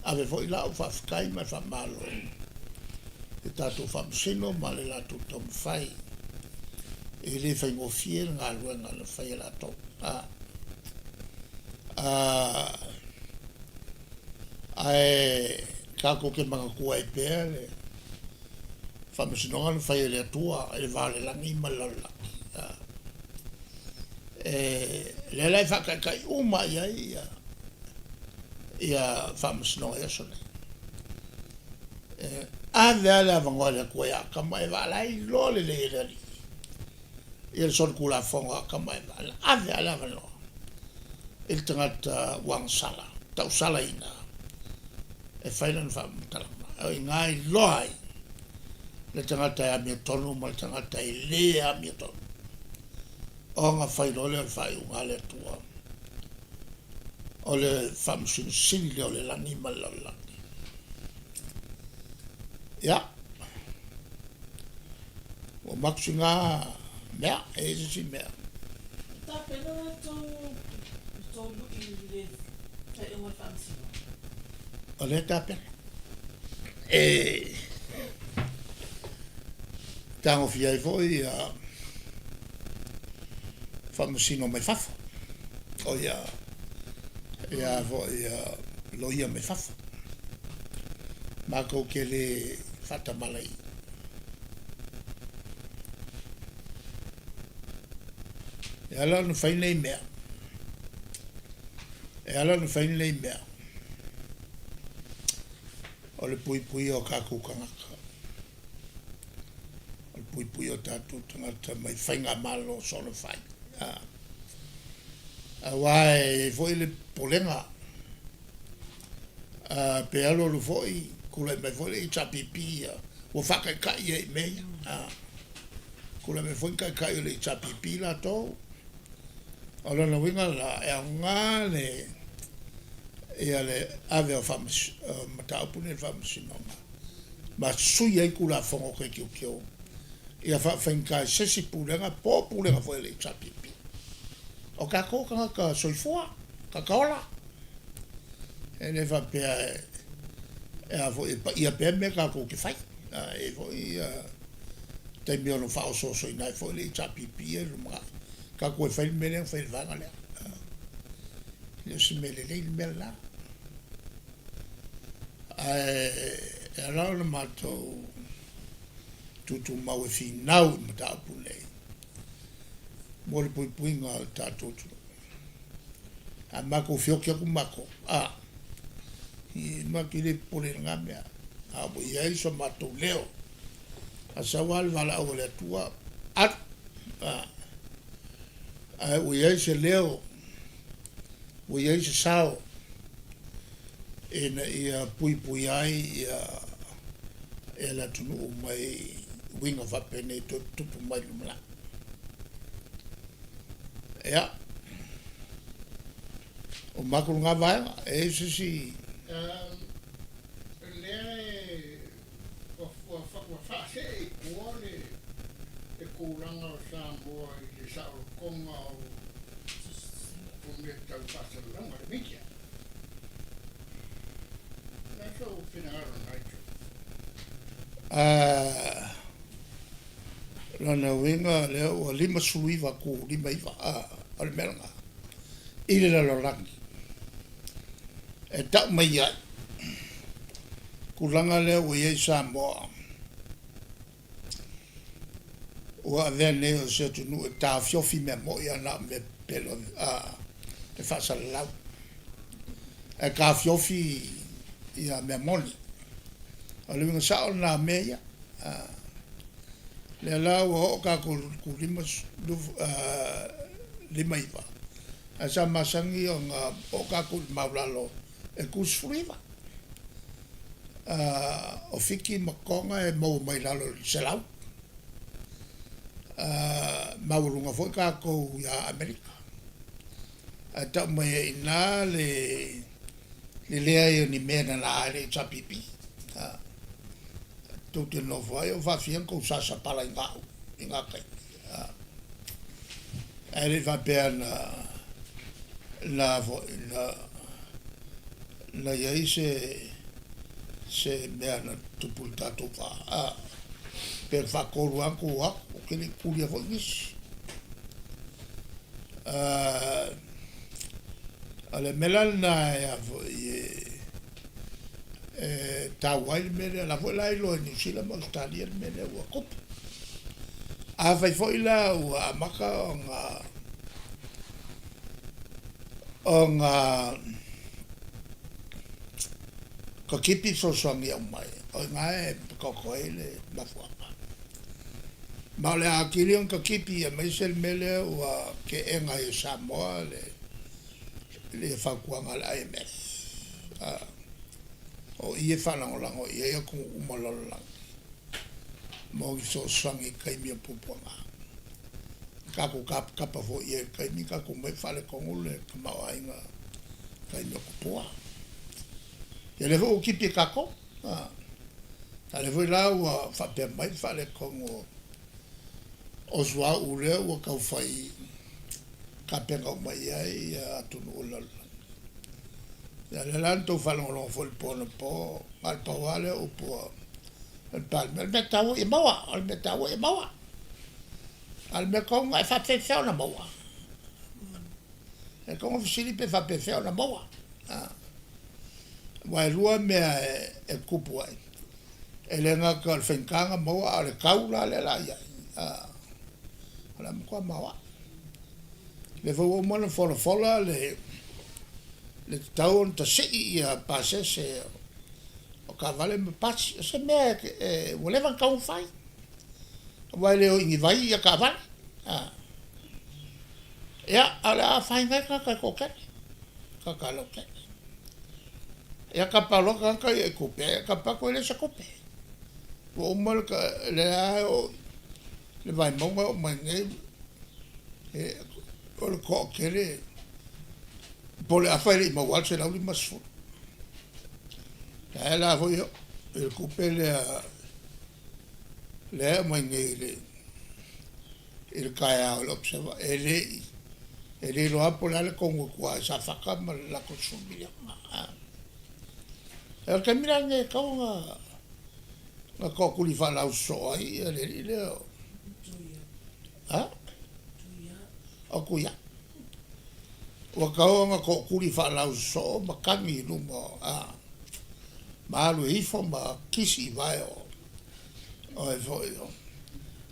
ave foi lau faafetai ma le faamalo i tatou Faamasino ma le latou taumafai. E le faigofie le galuega na fai e latou. Ae tatou te manatua ai pea le Faamasinoga na fai e le Atua i le va o le lagi ma le lalolagi. E lea la e faataitai uma i ai ia Faamasinoga i aso nei. E ave lava le avanoa e le Atua ia Atama ma Eva, a o la e iloa lelei e le Alii ia le solitulafono a Atama ma Eva. Na ave lava le avanoa i le tagata ua agasala, tausalaina e fai lana faamatalaga. O i ina e iloa ai le tagata e amiotonu ma le tagata e le amiotonu. Ona fai loa lea o le faaiuga a le Atua, o le Faamasino Sili lea o le lagi ma le lalolagi. Ia, ua maku sina mea, e i ai se isi mea. E tapena la tou lui i le faaiuga o le Faamasinoga? O lea e tapena. E tagofia ai foi ia faamasino mai fafo, o ia ia foi ia loia mai fafo. Matou te le faatamala i E ala ona fai nei mea, e ala ona fai nei mea, o le puipuia o tatou tagata. O le puipuia o tatou tagata mai faigamalo soona fai. Aua e i ai foi le popolega, pe alualu foi tulai mai foi le HRPP ia, ua faataitai ia i mea ia. Tulai mai foi ni taitai o le HRPP latou, o lona uiga la, e aoga le ia le ave o mataupu nei i le Faamasinoga ma sui ai Tulafono toe teuteu ia faafaigata i se isi Pulega po o Pulega foi a le HRPP. O tatou o tagata soifua, tagata ola. E le faapea e a foi e paia pea mea tatou te fai. E i ai foi ia taimi e ono faaosoosoina ai foi le HRPP ia i le lumanai. Tatou e fai le mea lea na fai e le vaega lea. E le o se mea lelei le mea lena. Ae e ala ona matou tutumau e finau i mataupu nei mo le puipuiga o le tatou atunuu. A matou feoti atu matou, a, i, matou te le popole i lena mea. A ua i ai so matou leo, a sau lava le valaau a le Atua, alu, a, ae ua i ai se leo, ua i ai se sao ina ia puipuia ai ia le atunuu mai uiga faapenei toe tutupu mai i le lumanai. Ia, o matou lena vaega, e i ai se isi... Lea e ua faasee i tua le tulaga o Samoa i le saolotoga o mea tau faasalalauga, le media. O le a sou finagalo i lena itu? Lona uiga lea ua 59 tu 59 o le mea lena i le lalolagi e tau mai ai tulaga lea ua i ai Samoa. Ua avea nei o se atunuu e taofiofi mea mo'i a na o mea pepelo e faasalalau, ae taofiofi ia mea moni. O le uiga sa'o lena o mea ia. Lea la ua oo tatou i le 59, ae sa masani ona oo tatou i le maulalo e 39. O Fiti ma Toga e maua mai lalo i le 100. Maualuga foi tatou ia Amerika. Ae tau mai ai i ina le leai o ni mea e nana ai le HRPP. Tou te nofo ai o faafia ona tou sasapala i gau i na taimi. Ae le i faapea na na foi na na i ai se se mea na tupu i le tatou va, a pe faatolu lava ona tou o atu, ou te le i tulia foi nisi. O le mea la lena e a foi e e taua ai le mea lea, o la foi la e iloa e Niu Sila ma Ausetalia le mea lea ua tupu. Afai foi la ua amata ona ona katipi fesoasoani e aumai, o i ina e pataoto ai le mafuaaga. Ma o le a atili ona katipi aemaise le mea lea ua teena ai e Samoa le le fautuaga a le IMF. O i e faalagolago i ai atunuu uma o le lalolagi mo ni fesoasoani i taimi o puapuaga. Tatou tapatapa foi i ai i le taimi tatou omai faaletonu le tamaoaiga i taimi o tupua. Ia lea foi ua tipi e tatou. A lea foi la ua faapea mai le faaletonu o suauu lea ua tau fai tapena uma i ai atunuu o le lalolagi. Ia lea la na tou faalogologo foi i le po anapo, na o le pau lava lea o upu a le Palemia, o le mea taua ia maua, o le mea taua ia maua. A o le mea tonu lena, e faapefea ona maua? E tatau ona fesili pe faapefea ona maua. Aua e lua mea e tupu ai, e le gata o le faigata ona maua, a o le tau la lea o le a i ai, o le a matua maoae. O lea foi ua uma ona folafola le tatau ona tasii ia pasese o taavale ma pasi. O se mea ua leva ona tatau ona fai, aua e le o i ni vai ia taavale. Ia, a o le a afaina ai tagata e toatele, tagata lautele. Ia tapa loa tagata ia i tupe, ae tapa atu e leai se tupe. Ua uma le, lea lava e oo i le Vaimauga e oo mai nei, o le toatele, po o le afa e le i maua lava le 150. Ae la foi e oo i le tupe lea lea e aumai nei i le i le taeao i le Observer, e le i e le iloa lava po o le a le tonu e tua i Safata ma le latou $10 miliona. O le taimi la lenei e tatau ona na tootuli faalausosoo ai le alii lea o a o Tuia. Ua tatau ona tootuli faalausosoo ma tagi i luma o a ma alu e ifo ma kisi i vae o o e foi o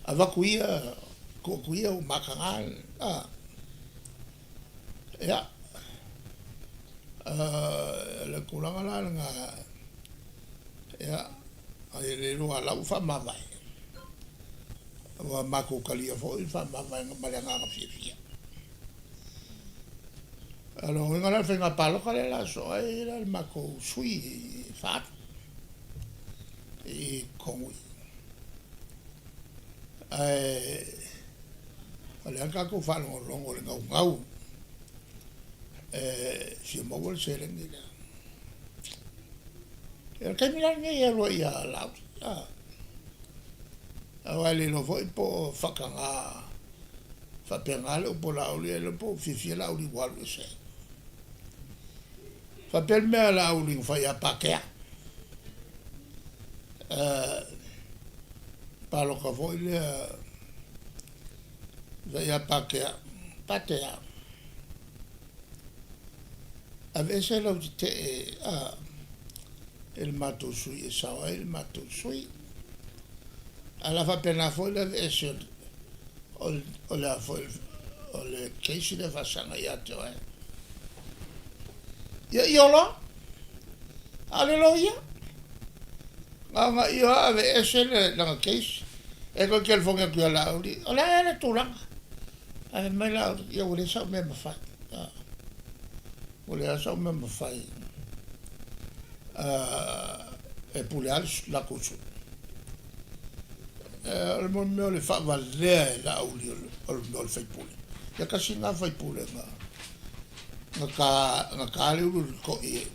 avatu ia tuu atu ia ua mataga a ia o le tulaga la lena ia ai le iloa la ua faamavae ua matou talia foi le faamavaega ma le agaga fiafia. O lona uiga la o le faiga palota lea o le a sosoo ai la le matou sui e faaalu i totonu i i. Ae o lea na tatou faalogologo i le naunau e fia maua le seleni lea. O le taimi la lenei e alu ai ia Laauli, aua e le iloa foi po o faataga faapena le upu a Laauli, ae le iloa po o fiafia Laauli ua alu ese ai. Faapea le mea a Laauli na fai ia Patea, palota foi lea fai ia Patea, Patea, aveese lau tetee i le matou sui e sao ai le matou sui. Ae o le a faapena foi le aveese O le a foi o le case lea faasaga ia te oe. Ia io loa. A o le loia. Na ona io lava aveese le lana case. E toe telefoni atu ia Laauli, o le a ea le tulaga? Ae fai mai Laauli, ia ua leai sau mea e mafai. Ua leai sau mea e mafai e pule lava le latou sui. O le mea o le faavalea e Laauli o le mea o le faipule. Ia tasi lena faipule na na ta le ulu i le toi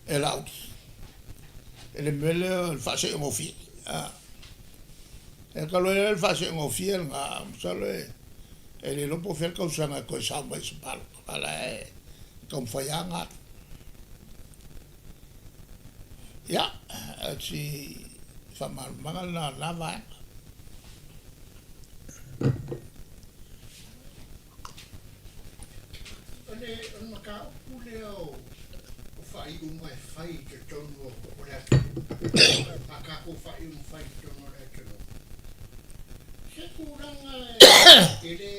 e Laauli. I le mea lea o le faaseegofie. E talu ai le faaseegofie lena, masalo e le iloa po o fea le tausaga e toe sao mai i se palota, a o la e taumafai lava ona alu. Ia, o si faamalamalamaga lena o lena vaega. O le mataupu lea o faaiuga e fai i totonu o le atunuu, a tatou faaiuga fai i totonu o le atunuu, se tulaga e le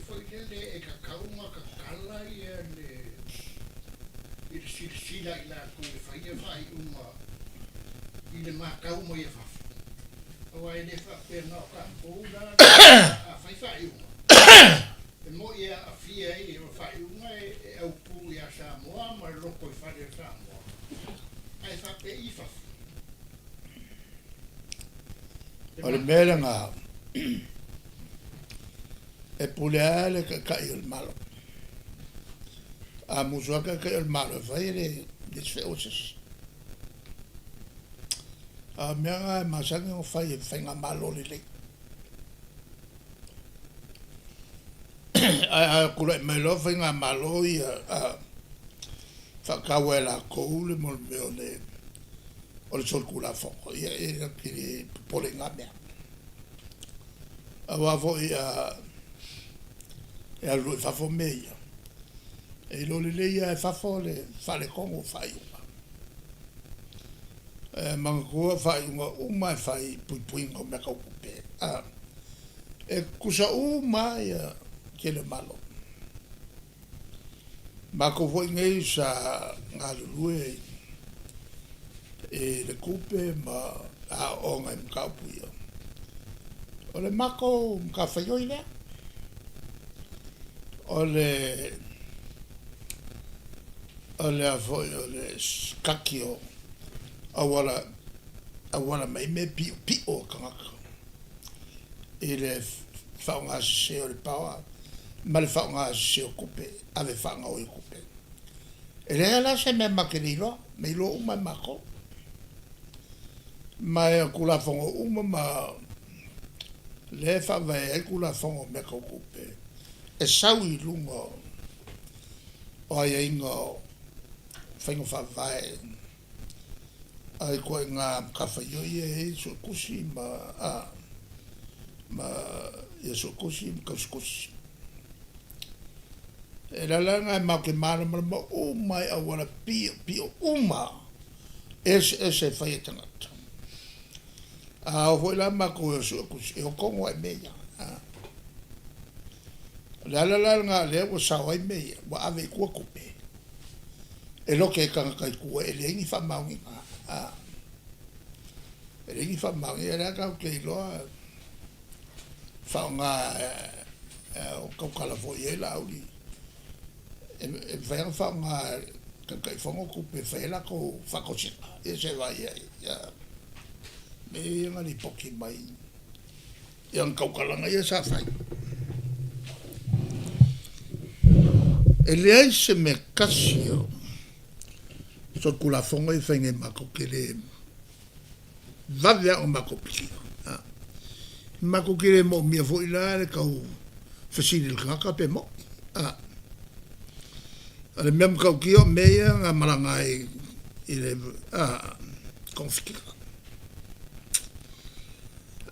foi lele e tatau ona tatala ia le i le silasila i latou e faia faaiuga i le matau mai a fafo. Aua e le faapea na o tatou la a fai faaiuga, e moi e aafia ai o faaiuga e autu ia Samoa ma le lotoifale o Samoa, ae faapei i fafo. O le mea lena, e pule lava le Taitai o le Malo. A musu lava le Taitai o le Malo e fai, e le feua se isi. A o mea na e masani ona fai e faigamalo lelei. Ae a tulai mai loa faigamalo ia a faataua e latou le mea o le o le solitulafono, ia e na te le popole i na mea. Aua foi a e alu loa i fafo mea ia, e iloa lelei lava e fafo le faaletonu o faaiuga. E manatua faaiuga uma e fai i puipuiga o mea tau tupe. E tutusa uma lava ia tele o Malo. Matou foi nei sa galulue i le tupe ma aoaoga i mataupu ia. O le matou matafaioi lea, o le o le a foi o le kaki o auala auala mai mea piopio o tagata i le faaaoga sese o le power ma le faaaoga sese o tupe, ave faagaoi o tupe. E leai la se mea ma te le iloa, ma iloa uma e matou. Ma e o Tulafono uma ma lea e faavae ai Tulafono o mea tau tupe, e sau i luga o aiaiga o faiga faavae a ituaiga matafaioi ia e i ai suetusi ma a ma ia suetusi ma tausitusi. E le ala lena e matou te malamalama uma ai i auala piopio uma eseese e fai e tagata. A o foi la matou e o suetusi, e o tonu lava i mea ia. O le ala la lena o lea ua sao ai mea ia, ua ave i tua tupe e lote ai tagata i tua e leai ni faamaoniga. E leai ni faamaoniga, o lea tatou te iloa faaaoga o tautala foi i ai Laauli, e mafai ona faaaoga e Taitaifono tupe e fai ai latou faatosina, ia se i vaai i ai. Mea ia na lipoti mai i ana tautalaga ia sa fai. E leai se mea tasi o solitulafono ia e fai nei matou te le vave lava ona matou pikia. Matou te le moomia foi la le tau fesili i le tagata pe moi. O le mea matautia o mea ia na malaga ai i le togafitiga.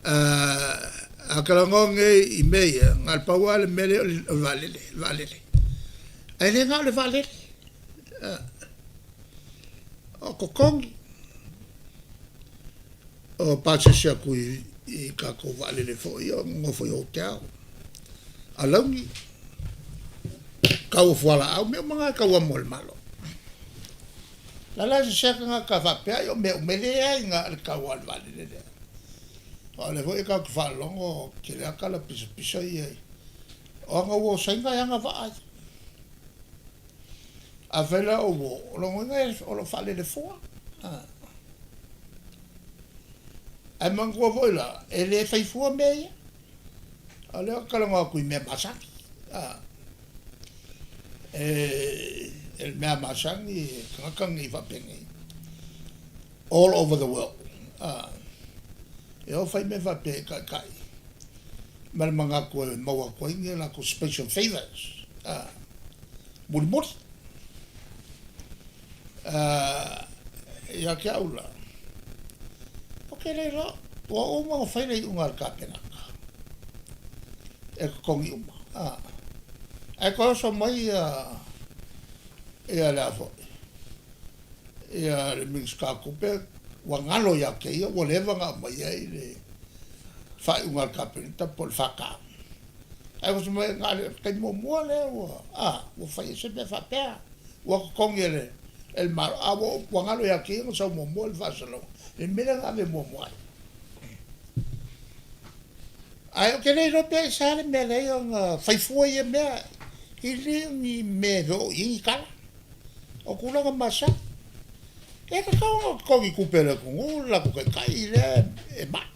A talanoa nei i mea ia, na o le pau lava le mea lea o le vaalele, vaalele. Ae le na o le vaalele. O totogi, o pasese atu i tatou vaalele foi ia o nonofo i hotel. Alauni, kau o fualaau, mea uma na e tau amo e le Malo. La la se sea tagata faapea, o mea uma e leai na o le tau lava o le vaalele lea. Aua o lea foi tatou te faalogo tele lava tala pisapisa ia i, o ana uo Saina e ana vaa ia. Afai la o uo, o lona uiga o lo o faalele fua. Ae manatua foi la, e le fai fua mea ia. O lea ou te talanoa atu i mea masani. E le mea masani e tagata nei faapenei, all over the world. E o fai mea faapea i taitai ma le manatu e maua atu ai ni a latou special favours mulimuli. Ia te au la, ou te le iloa, ua uma ona fai le iuga a le Kapenata e totogi uma, ae toe oso mai ia le a foi, ia le Minisita o Tupe ua galo ia te ia ua leva ona aumai ai le faaiuga a le Kapeneta po o le FK. Ae oso mai na o le taimi muamua lea ua, ua fai ai se mea faapea. Ua totogi e le e le Malo, a ua ua galo ia te ia na sau muamua le faasalalauga i le mea lea na ave muamua ai. Ae ou te le iloa pe aisea le mea e leai ona fai fua ia mea, e le o ni mea e oo i ai ni tala. O tulaga masani. E tatau ona totogi tupe a le atunuu le latou taitai lea e mai.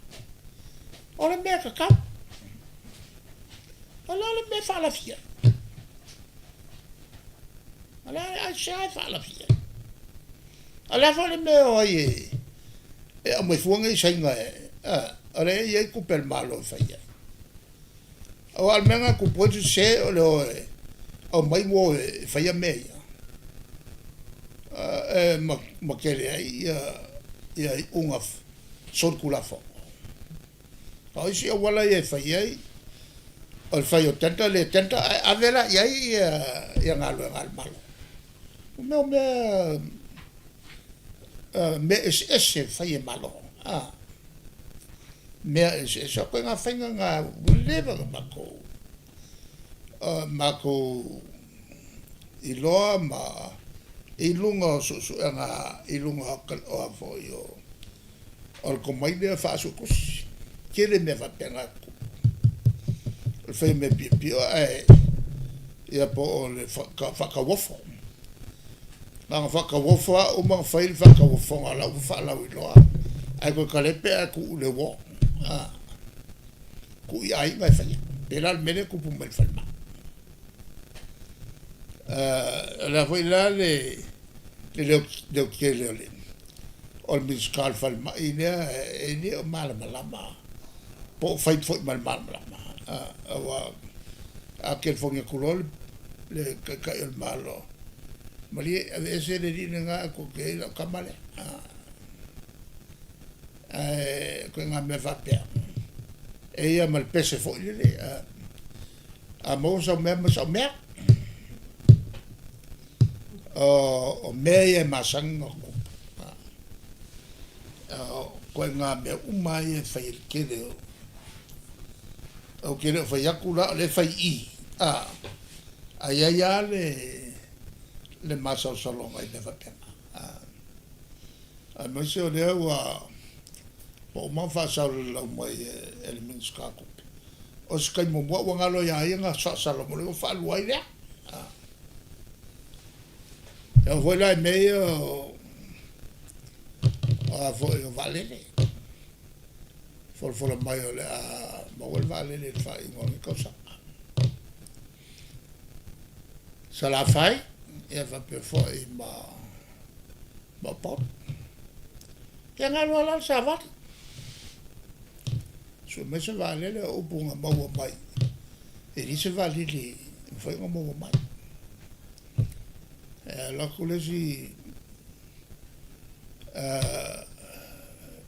O le mea tatau. O le a le mea e faalafi ai? O le a le aisea e faalafi ai? A o le a foi le mea o ai e aumai fua nei Saina e, a, o lea e i ai tupe a le Malo e fai ai. Aua o le mea lena e tupu ai le sese o le o e aumai uo e faia mea ia, e ma tele ai ia iuga solitulafono. A o isi auala ia e fai ai, o le fai o tender le tender ae ave la i ai ia galuega a le Malo. O mea o mea, mea eseese e fai e Malo, a, mea eseese. O ituaiga faiga na ua leva ona matou, matou iloa ma i luga o suesuega i luga o a foi o O le tomai lea faasuetusi, tele mea faapena e tutupu. O le fai o mea piopio ae ia po o le faatauofo. Na ona faatauofo lava uma ona fai le faatauofoga o la ua faalauiloa ae toe talepe ae tuu i le uo, tuu i aiga e faia. Pei la o le mea lea e tupu mai i le falemai. O le a foi la le leotele o le o le Minisita o le Falemai lea e le o malamalama po o fai foi ma le malamalama, aua a telefoni atu loa le Taitai o le Malo, malie aveese le alii lena ae tuu atu i ai lau tama lea. Ae o ituaiga mea faapea, e ia ma le pese foi lele, a maua sau mea ma sau mea. O mea ia e masani ona tutupu. O ituaiga mea uma lava ia e fai e le tele o. Ou te le o fai atu la o lea e fai i i, ae i ai lava le masalosaloga i mea faapena. Aemaise o lea ua uma ona faasalalau mai e le Minisita o Tupe, o se taimi muamua ua galo ia ia ona faasalalau mai lea ua faalua ai lea. E oo foi la i mea ia o a foi o vaalele, folafola mai o le a maua le vaalele i le faaiuga o lenei tausaga. Salafai, ia faapea foi ma Upolu. Ia na alu lava la le savali, sue mai se vaalele, o upu na maua mai, e leai se vaalele e mafai ona maua mai. E alu atu le isi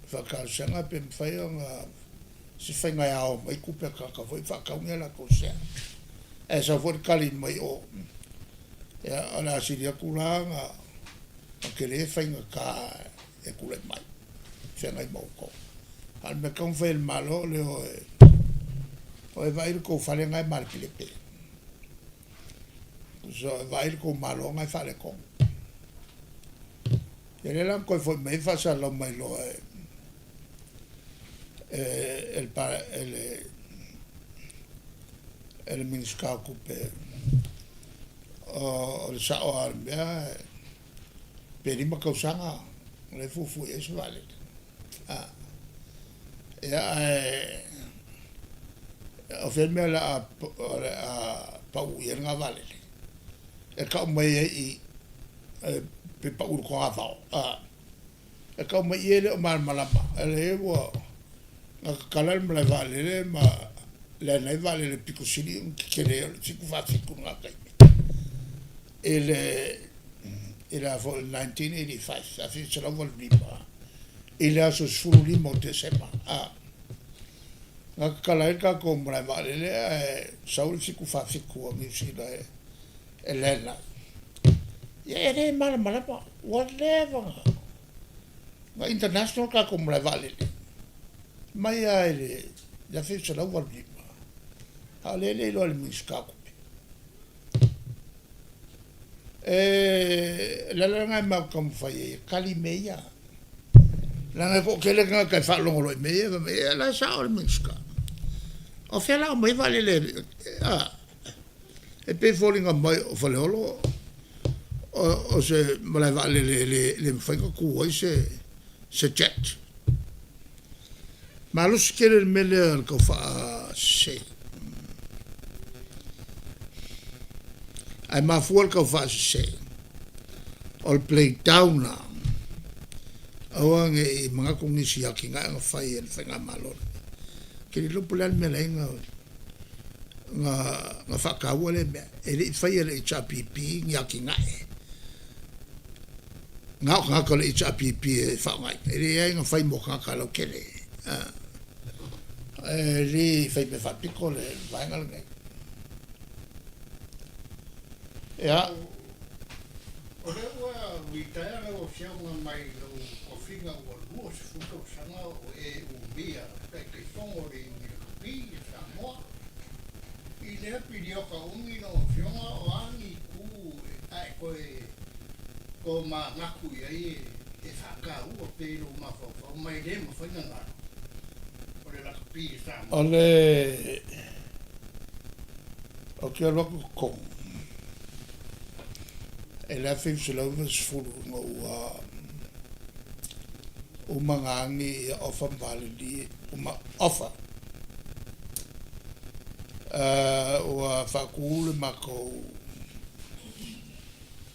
faatalosaga pe mafai ona se faiga e ao mai tupe a tagata foi faatau ni a latou sea. Ae sau foi le tali mai o, ia, o le a sili atu la ona tele faigata e tulai mai, feagai ma outou. A o le mea e tatau ona fai e le Malo o le o e O e vaai i le tou fale na e malepelepe. So e vaai i le tou malo na e faaletonu. Ia lea la na toe foi mai ai faasalalau mai loa e e le e le e le Minisita o Tupe o le sao lava o le mea pe 5 tausaga lea e fuafua i ai se vaalele. Ia ae o fea le mea o le a pau i ai lena vaalele? E tau mai ai i i pe pau i le togavao, e tau mai i i e le o malamalama, leai ua na tatala le malae vaalele ma leai vaalele pito sili ona tetele o le 747 i lena taimi i le i le a foi 1985, 1985 i le aso 15 o Tesema, na tatala ai le tatou malae vaalele ae sau le 747 a Niu Sila e land ai. Ia e le malamalama, ua leva na international tatou malae vaalele mai lava i le 1985, a o lea e le iloa e le Minisita o Tupe. O le ala lena e matou te taumafai ai e tali mea ia, leaga e toatele tagata e faalogo loa i mea ia, fai mai, ia o la e sao le Minisita. O fea la a aumai ai vaalele a? E pei e foliga mai o Faleolo o se malae vaalele e le mafai ona tu ai se jet. Malosi tele le mea lea o le tau faasese. Ae mafua le tau faasese o le play down la, aua ne i manatu nisi i atinae na fai e le Faigamalo lenei. Ou te le iloa po o le a le mea e ala ai ona faataua lea mea. E le i faia e le HRPP ni atinae. Na o tagata o le HRPP e faaaogaina, e leai na fai mo tagata lautele. E le i faimea faapito le vaega lenei. Ia. O lea ua retire lau Afioga mai lou tofiga ua 20 tausaga o e umia Taitaifono o le Iuni Lakapi a Samoa. I lea piliota umi lau Afioga o a ni itu a e toe tomanatu i ai e faataua pea i lou mafaufau ma e le mafai ona galo o le lakapi a Samoa? O le Ou te alu atu i totonu i le 1990 ina ua uma ona agi ia Ofa ma Valeli uma Ofa. Ua faatu le matou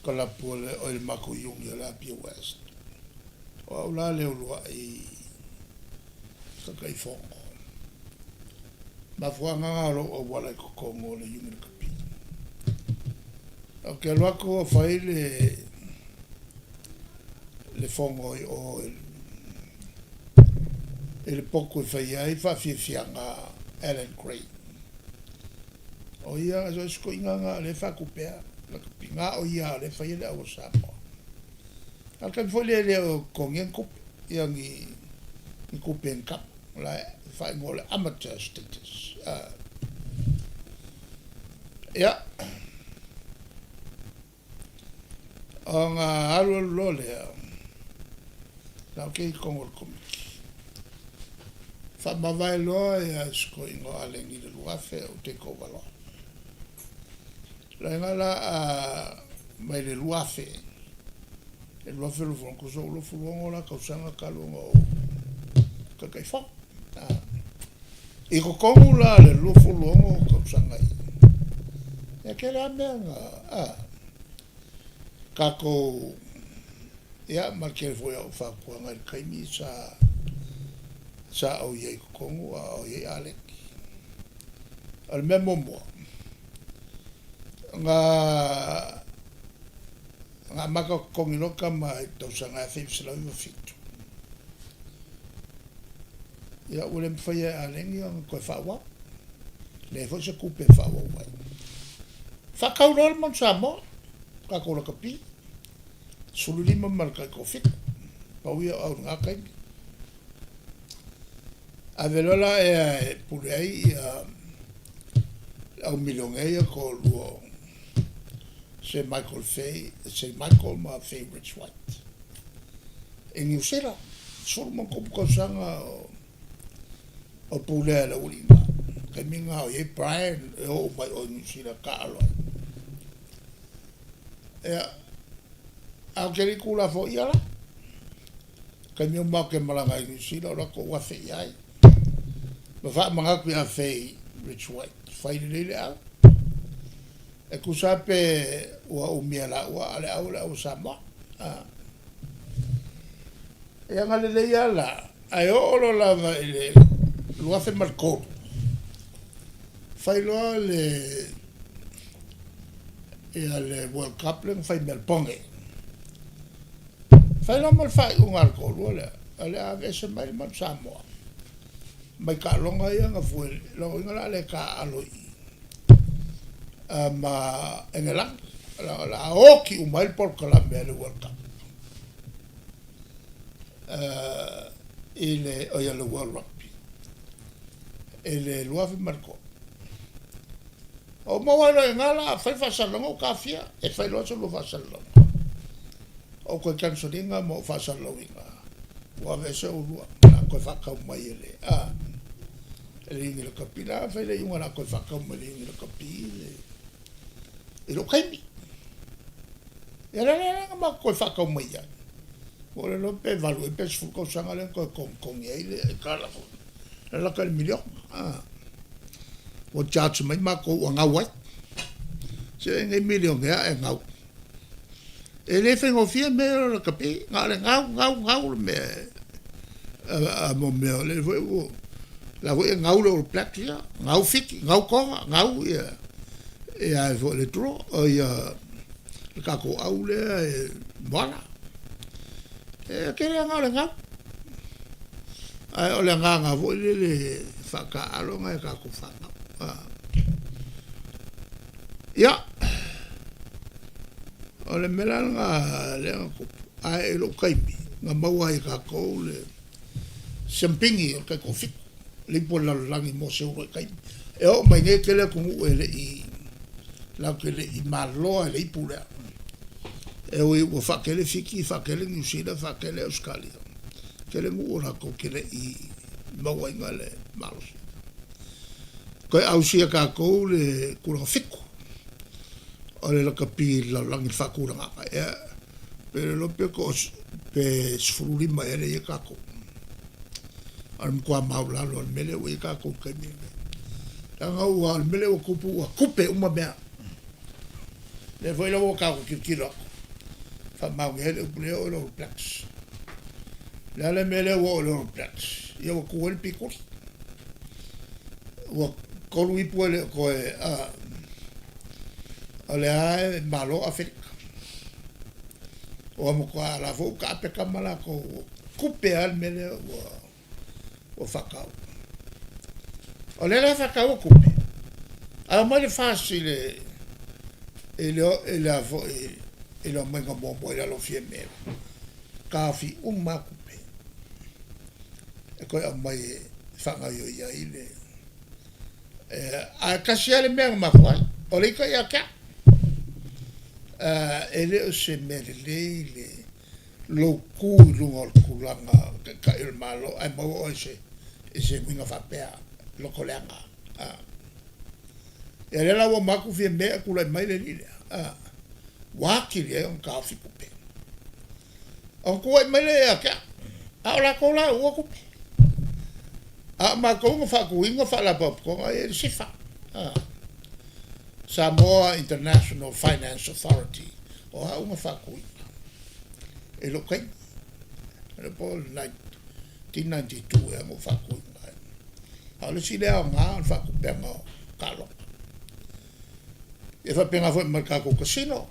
kalapu oi le matou iuni o le Apia West. O au la le uluai Taitaifono. Mafuaaga na o lou auala i totonu o le Iuni Lakapi. Ou te alu atu o fai le le fono i o i le potu e fai ai faafiafiaga Allan Gray. O ia, so o si toeaina na o lea e faatupea lakapi, na o ia o lea e faia le au a Samoa. A o le taimi foi lea e le o totogia ni tupe, ia ni ni tupe e ni tama. O la e faaigoa o le amateur status. Ia, ona alu alu loa lea, na ou te i totonu o le Komiti. Faamavae loa ia si toeaina o Aleni i le 2000 ou take over loa. Laina la a mai le 2000, le 2020, tusa ua 26 la tausaga talu ona ou Taitaifono. I totonu la o le 26 tausaga ia, e tele lava mea na tatou, ia ma le tele foi o au fautuaga i le taimi sa sa ou i ai i totonu a o i ai Aleki. O le mea muamua, na na amata totogi loa tama i le tausaga e 1997. Ia ua le mafaia e Aleni ona toe faaauau. Leai foi se tupe e faaauau ai. Faatau loa le Manu Samoa, tatou lakapi, 15 ma le tai toafitu, pau ia o au i lena taimi. Ave loa la ea e pule ai ia. Le au milionea ia toalua o Sir Michael Fay, Sir Michael ma Fay Rich White i Niu Sila, 13 tausaga o pulea e le aualii na. Taimi na o i ai Brian e oo mai o i Niu Sila taaalo ai. Ia, a ou te le i tulafoia la, taimi uma ou te malaga i Niu Sila o latou afe i ai. Ma faamanatu ia Fay Rich White, fai lelei le au. E tusa pe ua umia e laua a o le au o le au a Samoa. A. Ia na lelei lava la, ae oo loa lava i le 2003, fai loa le ia le World Cup lea na fai i Melbourne. Fai loa ma le faaiuga a le toalua lea, o le a aveese mai le Manu Samoa mai taaloga ia na fue, lona uiga o le a le taaalo i i ma Engelana, o le a oti uma ai le polokalame a le World Cup i le, oia le World Rugby i le 2003. Ou maua ai loa i ina la, fai faasalalauga ou taofia, e fai loa se lua faasalalauga. Ou toe cancel ina ma ou faasalalauina, ua aveese oulua, o le a toe faatau mai e le, a, e le Iuni Lakapi. La fai le iuga o le a toe faatau mai e le Iuni Lakapi le, i lou taimi. Ia lea la na matou toe faatau mai ai. Ua ou le iloa pe 8 ea pe 10 tausaga lea na toe togitogi ai le tala foi. E lata i le miliona. Ua charge mai matou ua gau ai. Se e nei milionea ae gau. E le faigofie mea ia o le lakapi, na o le gau, gau, gau le mea a mo mea o lea foi ua la foi e gau le All Blacks ia, gau Fiti, gau Toga, gau ia ia foi le draw o ia le tatou au lea e moana. E tele lava na o le gau. Ae o le agaga foi lele faataaalo nai a tatou fanau. Ia, o le mea la lena lea na tupu, ae i lou taimi, na maua ai e tatou le siampini o le taitoafitu, le ipu a le lalolagi mo se uluai taimi. E oo mai nei e tele atunuu e le i, latou te le i maloa i le ipu lea. E ui ua faatele Fiti, faatele Niu Sila, faatele Ausetalia, tele nuu o latou te le i mauaina le malosi. Toe ausia e tatou le tulaga fitu o le lakapi i le lalolagi i le faatulagaga. Ia, pe le iloa pe toa pe 15 ea lea e i ai tatou. O le matua maualalo o le mea lea ua i ai tatou i le taimi lenei. Leaga ua o le mea lea ua tupu ua tupe uma mea. Lea foi la ua tatou tilotilo atu, faamaonia ai le upu lea o le All Blacks. O le a le mea lea ua oo i le All Blacks? Ia ua tu ai le pikuli. Ua tolu ipu e le o toe, a, o lea e malo Afelika. Ua matua la foi ua taape tama latou, ua tupe lava le mea lea ua ua faatau. O lea la e faatau tupe, ae omai le FAST i le i le i le a foi i le omaiga muamua i lalo o Fiamē, taofi uma lava tupe e toe aumai e faagaoioi ai le ae tasi lava le mea na mafua ai, o le ita ia te au. E le o se mea lelei le lou tu i luga o le tulaga o Taitai o le Malo ae maua oe i se i se uiga faapea lotoleaga a. Ia lea la ua uma atu Fiame ae tulai mai le alii lea a, ua atili ai ona taofi tupe. Ona tuuai mai lea ia te au, a o latou la ua tupe. A o matou na faatuina faalapotopotoga ia i le SIFA a, Samoa International Finance Authority, o au na faatuina. I lou taimi, le po o le 1992 ea na ou faatuina ai. A o le isi lea aoga o le faatupega o taaloga. Ia faapena foi ma le tatou casino,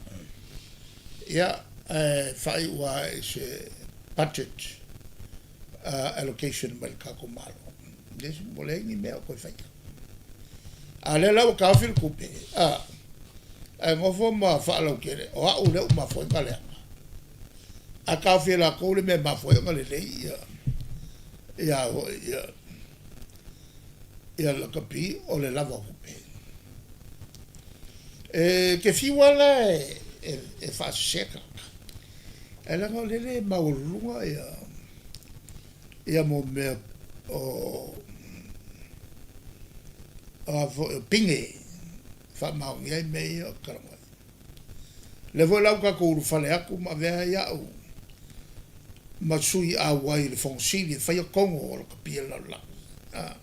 ia ae faaiu lava i se budget allocation mai le tatou Malo. Ua leai ni mea o toe faia. A o lea la ua taofi le tupe, a, ae nofo ma faalautele, o au lea ua mafua ai ona leaga. A taofi e latou le mea e mafua ai ona lelei ia, ia foi, ia, ia lakapi, o le lava o tupe. E te fiu lava la e faasese tagata, ae leaga o lele e maualuluga ia ia mo mea o a foi o pine e faamaonia ai mea ia o te talanoa ai. O lea foi la ua tatou ulufale atu ma avea ai au ma sui auai i le Fono Sili e faia tonu o lakapi a le lalolagi, a,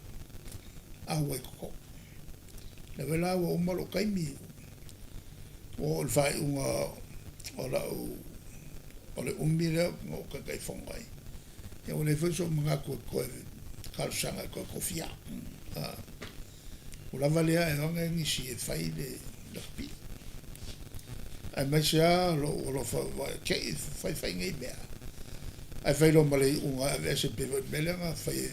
auai i totonu. O lea foi la ua uma lou taimi, ua oo i le faaiuga o lau, o le umi lea na ou Taitaifono ai, ia ua leai foi sou manatu e toe talosaga e toe tofia au. A, ua lava lea ae o age nisi e fai le lakapi. Aemaise lava lou alofa aua te i faifai nei mea, ae fai loa ma le iuga e aveese pei foi o le mea lea na fai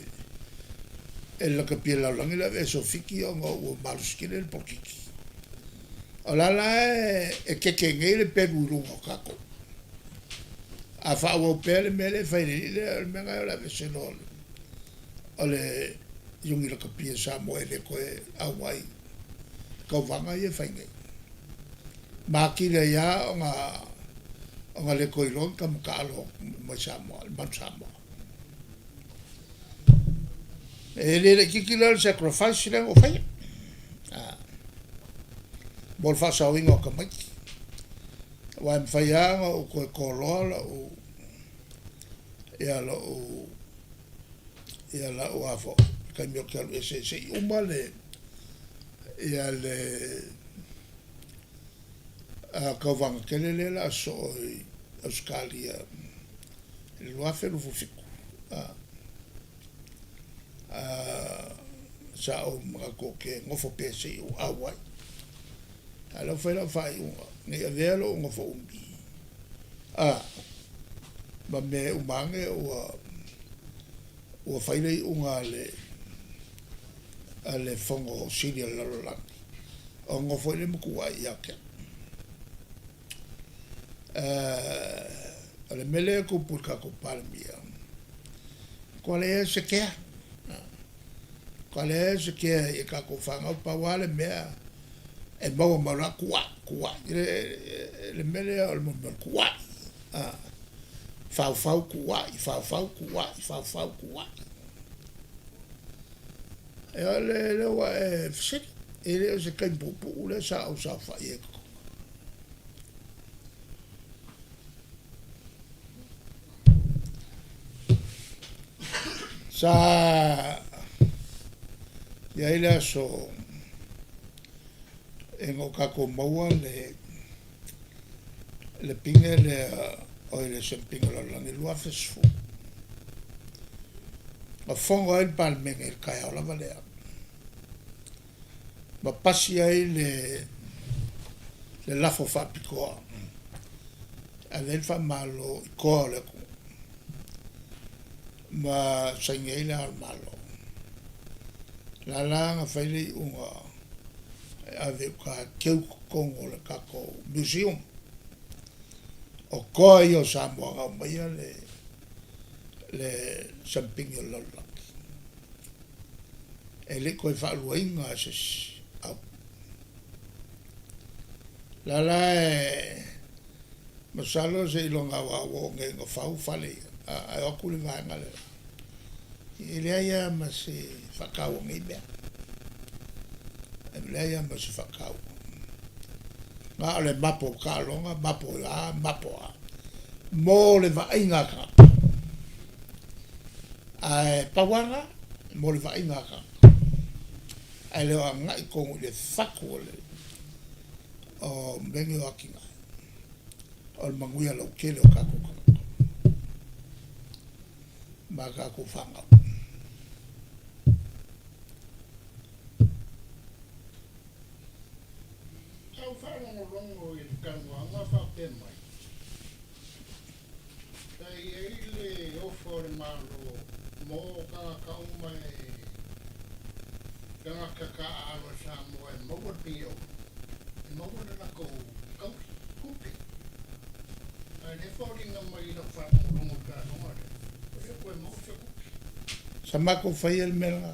e le lakapi a le lalolagi le aveese o Fiti ona ua malosi tele le polokiki. O la la e keke nei le pelu i luga o tatou. A faaauau pea le mea lea e fai e le alii lea, o le mea lena o le aveese loa o le iuni lakapi a Samoa e le toe auai i tauvaga ia e fai nei. Ma atili ai lava ona le toe iloa ni tama taalo mai Samoa, le Manu Samoa. E le laitiiti la le sacrifice lea na ou faia mo le faasaoina o tamaiti. Aua e mafai lava ona ou toe toloa lou, ia lou, ia lau a foi, taimi ou te alu ese ai se i uma le, ia le tauvaga tele lea o le a sosoo i Ausetalia i le 2027. Sa ou manatu ou te nofo pea se i ou auai. A o lea ua fai lau faaiuga, ne i avea lou nofo umi, ma mea e uma ane ua ua fai le iuga a le a le Fono Sili a le Lalolagi, ona nofo ai lea ma tuuai ia te au. O le mea lea e tupu i le tatou Palemia, matua leai lava se kea, matua leai lava se kea i a tatou fanau, pau lava le mea e maua mai loa, tuuai, tuuai. Le mea lea o le mea o le tuuai, faufau tuuai, faufau tuuai, faufau tuuai. O lea ua e fesili, e le o se taimi puupuu lea sa ou saofai ai i totonu. Sa i ai le aso ina ua tatou maua le le pine lea, oi le siamupini o le lalolagi i le 2010. Na fono ai le Palemene i le taeao lava lea ma pasi ai le le lafo faapitoa e ave ai le faamalo i toa o le atunuu ma saini ai Le Ao o le Malo. O la la na fai le iuga e ave i uta e teu i totonu o le tatou museum. O toa ia o Samoa na aumaia le le siamupini o le lalolagi. E le i toe faaluaina e se isi au. O la la e masalo seiloga aua ua oo nei ina fau fale ia, ae o atu le vaega le la, e leai lava ma se faataua o nei mea. E leai lava ma se faataua. Na o le mapo taaloga, mapo a, mapo a, mo le vaaiga a tagata. Ae pau lava lena, mo le vaaiga a tagata. Ae le o agai tonu i le fatu o le o mea nei o atinae, o le manuia lautele o tatou tagata ma a tatou fanau. Sa ou faalogologo i le talanoaga faapea mai, Sa i ai le ofa o le Malo mo tagata uma e tagata taaalo a Samoa e maua le pine auro, e maua le latou tauli, tupe. Ae o lea e foliga mai i lau faalogologo i le talanoaga lea, ua le toe maua se tupe. Sa matou faia le mea lena.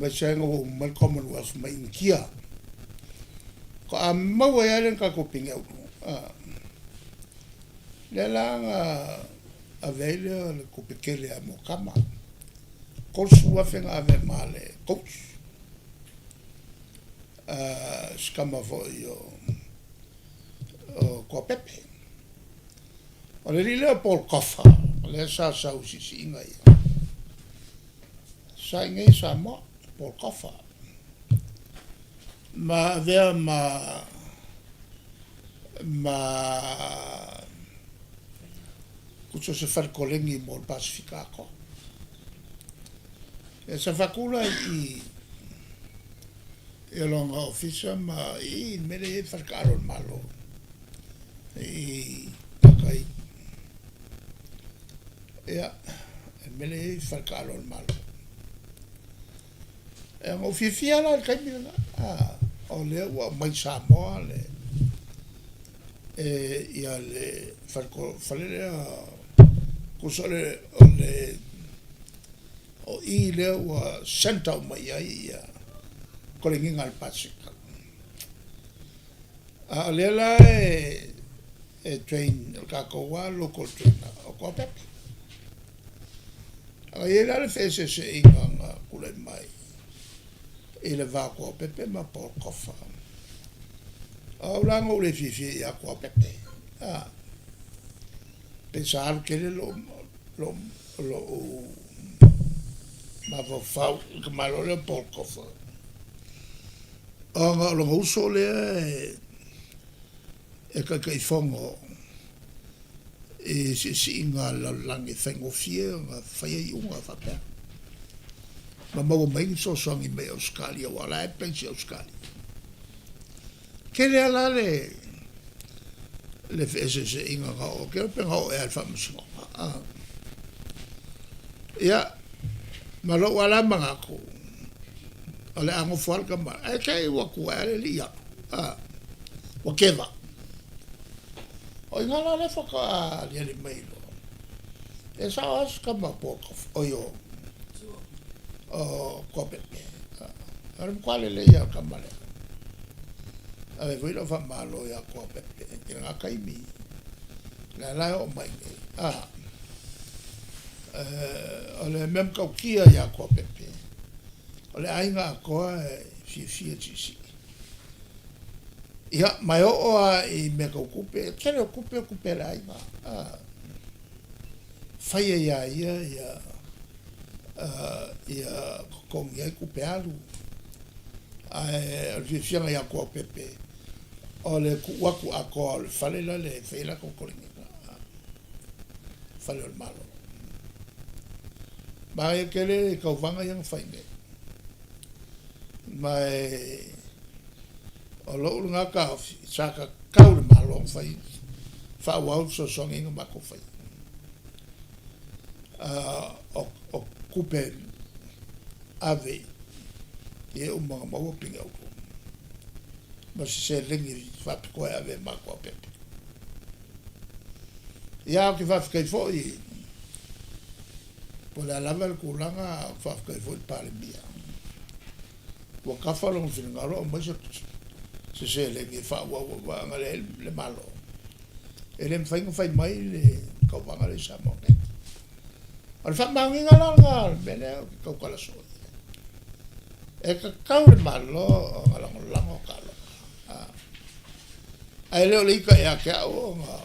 Aemaise ai ina ua uma mai le Commonwealth mai Initia. Faatoa maua ai lava lea i le tatou pine auro. Lea la na ave ai lea o le tupe tele lava mo tama. 30,000 na ave ma le coach, si tama foi o Tuapepe. O le alii lea o Paul Coffer, lea sa sau i siisiiga ia. Sa i inei i Samoa, Paul Coffer. Ma avea ma ma tusa o se fale koleni mo le Pasefika atoa. Ia sa faatu la i i lona ofisa ma i i le mea lea e i ai le fale taalo o le Malo i Tatai. Ia, le mea lea e i ai le fale taalo o le Malo. Ia, na ou fiafia la i le taimi lena, o lea ua aumai i Samoa le, e, ia le fale, fale lea, tusa o le, o le, o i lea ua centre uma i ai ia koleniga a le Pasefika. A o lea la e, e train, o le tatou lava local trainer o Tuapepe. A i ai la le feeseeseaiga na tulai mai i le va o Tuapepe ma Paul Coffer, o au la na ou le fiafia ia Tuapepe, a, pei sa alu tele lou, lou, lou mafaufau i le tamaloa lea o Paul Coffer, ona o lona uso lea e, e Taitaifono i siisiiga a le lalolagi e faigofie ona faia iuga faapea ma maua mai ni fesoasoani mai Ausetalia aua o la e place i Ausetalia. Tele lava la le le feeseeseaiga na oo atu pe na oo ea i le faamasinoga. Ah. Ia, ma lou lava la manatu, o le a nofo lava le tama, ae te i ua tuai lava le alii alu. Ah. Ua keva. O i ina la lea faatoa aliali mai loa. E sao lava si tama po oi o o Tuapepe. O le matua lelei ia o le tama lea. Ave foi lau faamalo ia Tuapepe i lena taimi. Lea la e oo mai nei. Ah. O le mea matautia ia Tuapepe, o le aiga atoa e fiafia i siisii. Ia, ma e oo lava i mea tau tupe, e tele o tupe o tupe a le aiga. A, fai ai lava ia ia, ia totogi ai tupe alu. Ae o le fiafiaga ia Tuapepe, o le tuu atu atoa o le fale la le fai ai latou koleniga, fale o le Malo. Manaia tele le tauvaga ia na fai nei. Ma e o lou lena taofi, sa tatau le Malo ona fai, faaauau le fesoasoani na matou faia. O, o tupe ave i e uma na maua pine outou. Ma se seleni faapitoa e ave e matou a pepe. Ia, ou te faafetai foi Po o le a lava le tulaga, faafetai foi i le Palemia ua kafa lona finagalo aumai se se seleni e faaauau ai aua ana leai le Malo e le mafai ona fai mai le tauvaga lea i Samoa nei. O le faamaoniga la lena o le mea lea ou te tautala soo i ai. E tatau i le Malo ona lagolago taaloga, ae le o le ita ia te au ona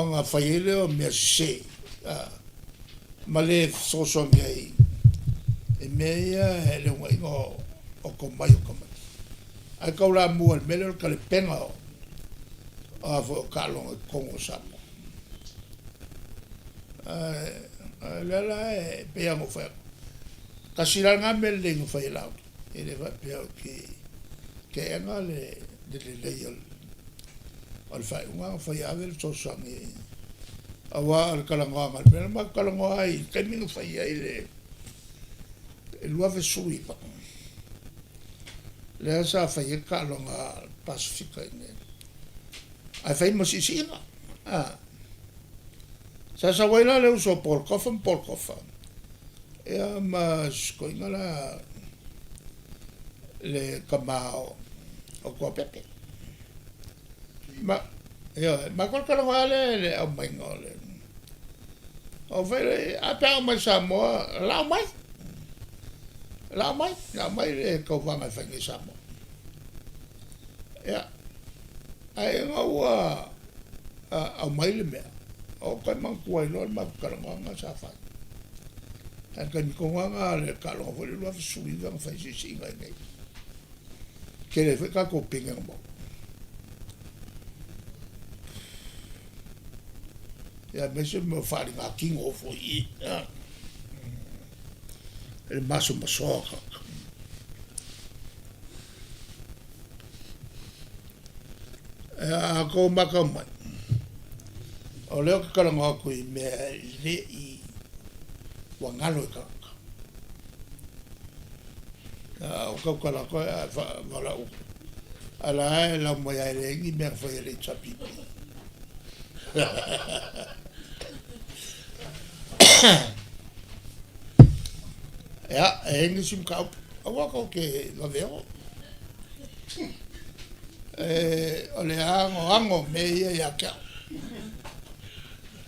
ona fai ai lea o mea sese ma le fesoasoani ai i mea ia e le uunaiga o tomai o tamaiti. Ae taulamua i le mea lea o le talepega o a foi o taaloga i totonu o Samoa. Ae o lea la e pei lava ona ou fai atu, tasi la lena mea lelei na fai e Laauli, e le faapea ou te teena le lelei o le O le faaiuga na fai ave le fesoasoani aua o le talanoaga, le mea na matou talanoa ai i le taimi na fai ai le 2019, lea sa fai ai le taaloga a le Pasefika i inei, ae fai ma siisiiga. Sa sau ai la le uso a Paul Coffa ma Paul Coffa. Ia ma sikoiga la le tama o Tuapepe. Ma, ioe, ma koe talanoa lea i le aumaiga o le, o fai le, a pe a aumai Samoa, lau mai, lau mai, lau mai le tauvaga e fai nei Samoa. Ia, ae ina ua aumai le mea, o toe manatua ai loa le matou talanoaga sa fai. Ae o le taimi tonu lava lena o le taaloga foi lea 2019 na fai ai siisiiga i inei. Tele ai foi tatou pine na maua. Ia aemaise mo faaligatino foi i le masomasoa o tagata. A tou matau mai, o lea ou te talanoa atu i mea e le i ua galo i tagata. A ou tautala atu ai, valaau, a la e lau mai lava e leai ni mea na fai e le HRPP. Ia, e i ai nisi mataupu, aua tou te vave oo. O le anoano o mea ia ia te au.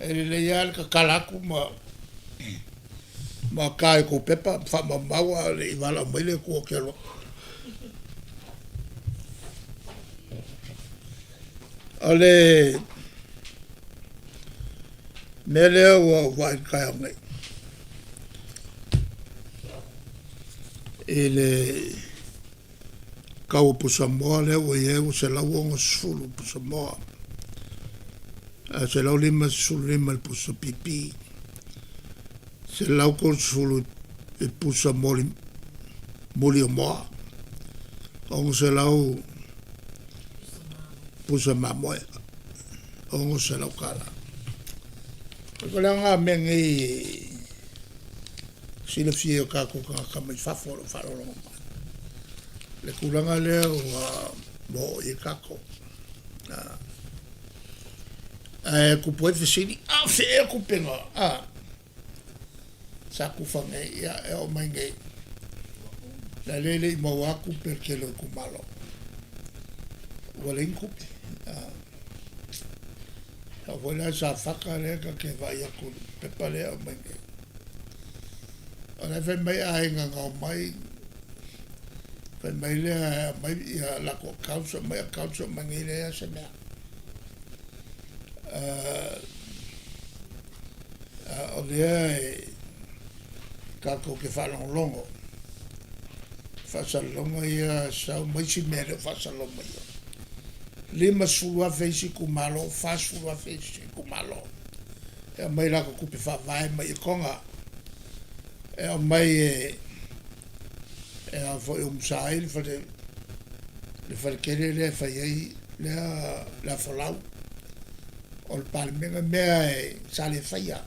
E lelei lava le tatala atu ma ta i tou pepa ma faamaumau a o le i valaau mai le Atua ou te alu atu. O le mea lea ua ou vaai i le taeao nei, i le tau o pusamoa lea ua i ai ua 160 pusamoa, ae 155 i le pusa pipi, 130 i pusa moli, muli o moa, 600 pusa mamoe, 600 tala. O le aga mea nei silafia e o tatou tagata mai fafo o lo o faalogologo mai. Le tulaga lea ua oo i ai tatou. Ae tupu ai fesili, a o fea ea tupe na, a, sa tufa nei, ia, e oo mai nei, la lea e le i maua lava tupe a le tele o itumalo. Ua leai ni tupe. Sau foi la Safata lea ta te vaai atu i le pepa lea e aumai nei. O la e fai mai aiga na omai, fai mai lea e aumai ia latou accounts, aumai accounts, aumai nei leai lava se mea. O lea e tatou te faalogologo, faasalalauga ia sau ma isi mea e le o faasalalau maia. 50,000 isi itumalo, 40,000 isi itumalo e aumai latou tupe faavae mai Etoga, e aumai e e a foi umusa ai le fale le faletele lea e fai ai lea le afolau o le Palemene, mea e sa le faia.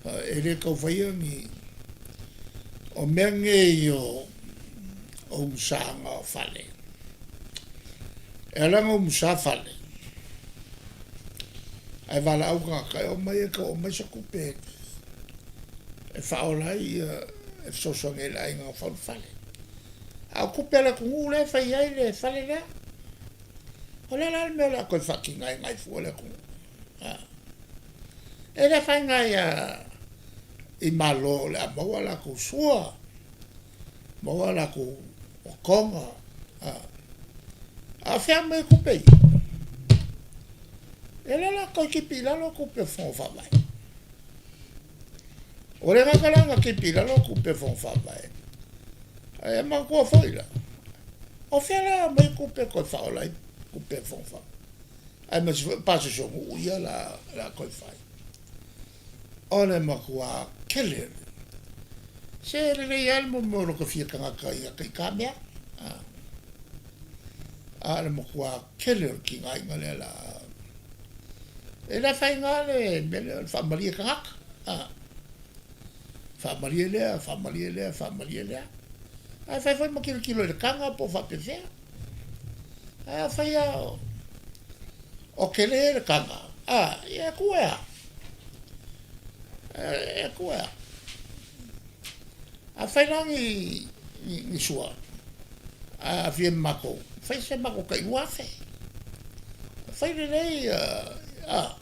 E le tau faia ni o mea nei o umusaga o fale. E ala ona umusa fale, ae valaau tagata e omai e tau aumai se tupe e faaola ai ia, e fesoasoani ai i le aiga na fau le fale. A o tupe a le atunuu lea e fai ai le fale lea. O le a la le mea o le a toe faatigaina ai fua le atunuu? E le afaina ia i Malo o le a maua a latou sua, maua a latou okoga, a o fea aumai ai tupe ia? Ia lea la toe tipi i lalo tupe o Fono Faavae. Ua le gata la ona tipi i lalo tupe o Fono Faavae, ae manatua foi la, o fea la aumai tupe toe faaola ai tupe a Fono Faavae? Aemaise foi o pasese o nuu ia la a toe fai. O le matua tele. Se lelei lava le mea o lota fia tagata ia te i ta mea. A o le matua tele o le tigaina lea la. E le afaina le mea lea o le faamalie tagata. Faamalie lea, faamalie lea, faamalie lea. Ae fai foi ma tilotilo i le taga po o faapefea. Ae afai lava o tele le taga, a, ia e tuu e a? E tuu e a? Afai la ni, ni, ni sua, a aafia ma matou, fai se matou tai 2000. Fai lelei, a,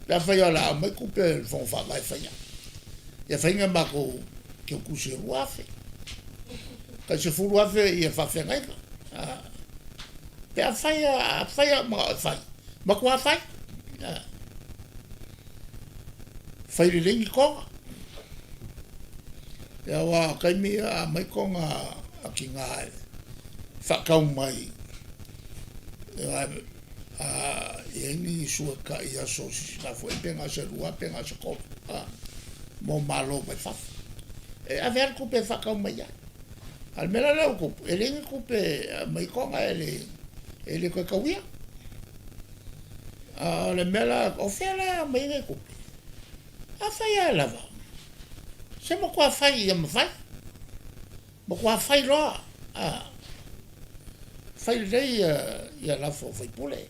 pe afai o le a aumai tupe a le Fono Faavae e faia, ia fai ni a matou keukusi e 2000. Tai 10,000 ia faafeagaiga. A, pe afai a, afai a manao e fai, matua fai. A, fai lelei ni toga. Ia aua o taimi ia a aumai toga a tina e faatau mai a i ai ni suetai i aso o Sisigafua pe na o se lua pe na o se tolu a mo malo mai fafo. E ave lava le tupe e faatau mai ai. A o le mea la lea ua tupu, e leai ni tupe e aumai toga e le e le toe tauia. A o le mea la, o fea la e aumai ai nei tupe? Afai lava e lava, se matua fai ia mafai. Matua fai loa, a. Fai lelei ia, ia lafo o faipule.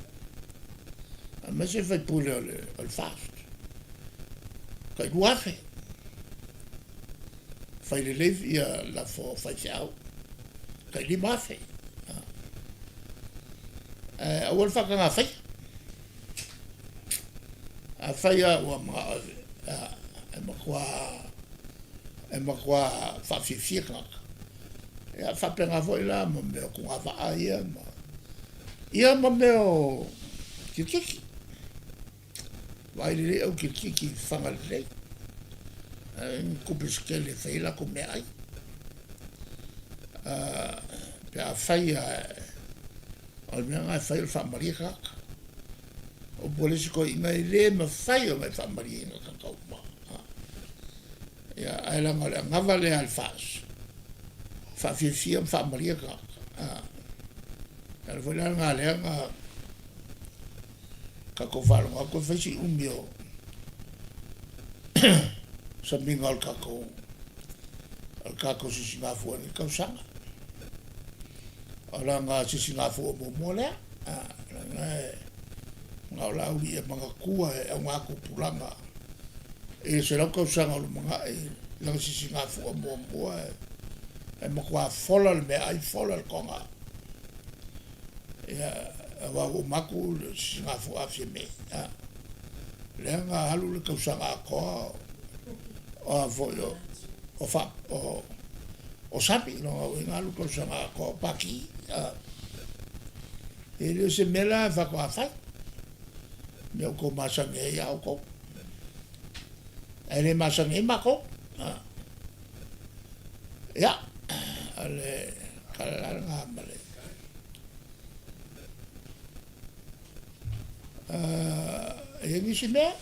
Aemaise faipule o le, o le FAST. Tai 2000. Fai lelei ia lafo o faifeau. Tai 5000. Ae aua le faataga faia. Afai lava ua manao e matua e matua faafiafia tagata, ia faapena foi la ma mea o tugavaa ia ma ia ma mea o kirikiki. Vaai lelei au kirikiki i faga lelei. Ae ni tupe se tele e fai ai latou meaai. Pe afai lava o le mea lena e fai o le faamalie tagata. O upu a le isi toeaina, e le mafai ona e faamalieina tagata uma. Ia, ae leaga o le anava lea a le FAS, faafiafia ma faamalie tagata. E ala foi la lena lea na tatou faalogo atu e fai si umi o samiga o le tatou o le tatou sisigafua i lenei tausaga. O lana sisigafua muamua lea, leaga e na o Laauli ia manatua e auga tupulaga i le 100 tausaga o lumanai lana sisigafua muamua e matua fola le meaai, fola le toga. Ia, aua ua uma atu le sisigafua a Fiame. Lea na alu le tausaga atoa o a foi o, o, fa, o, o sami, lona uiga alu tausaga atoa o paki. E le o se mea la e faatoa fai, mea ua outou masani ai ia outou. Ae le masani ai matou. Ia, o le tala la lena ma le... E i ai nisi mea?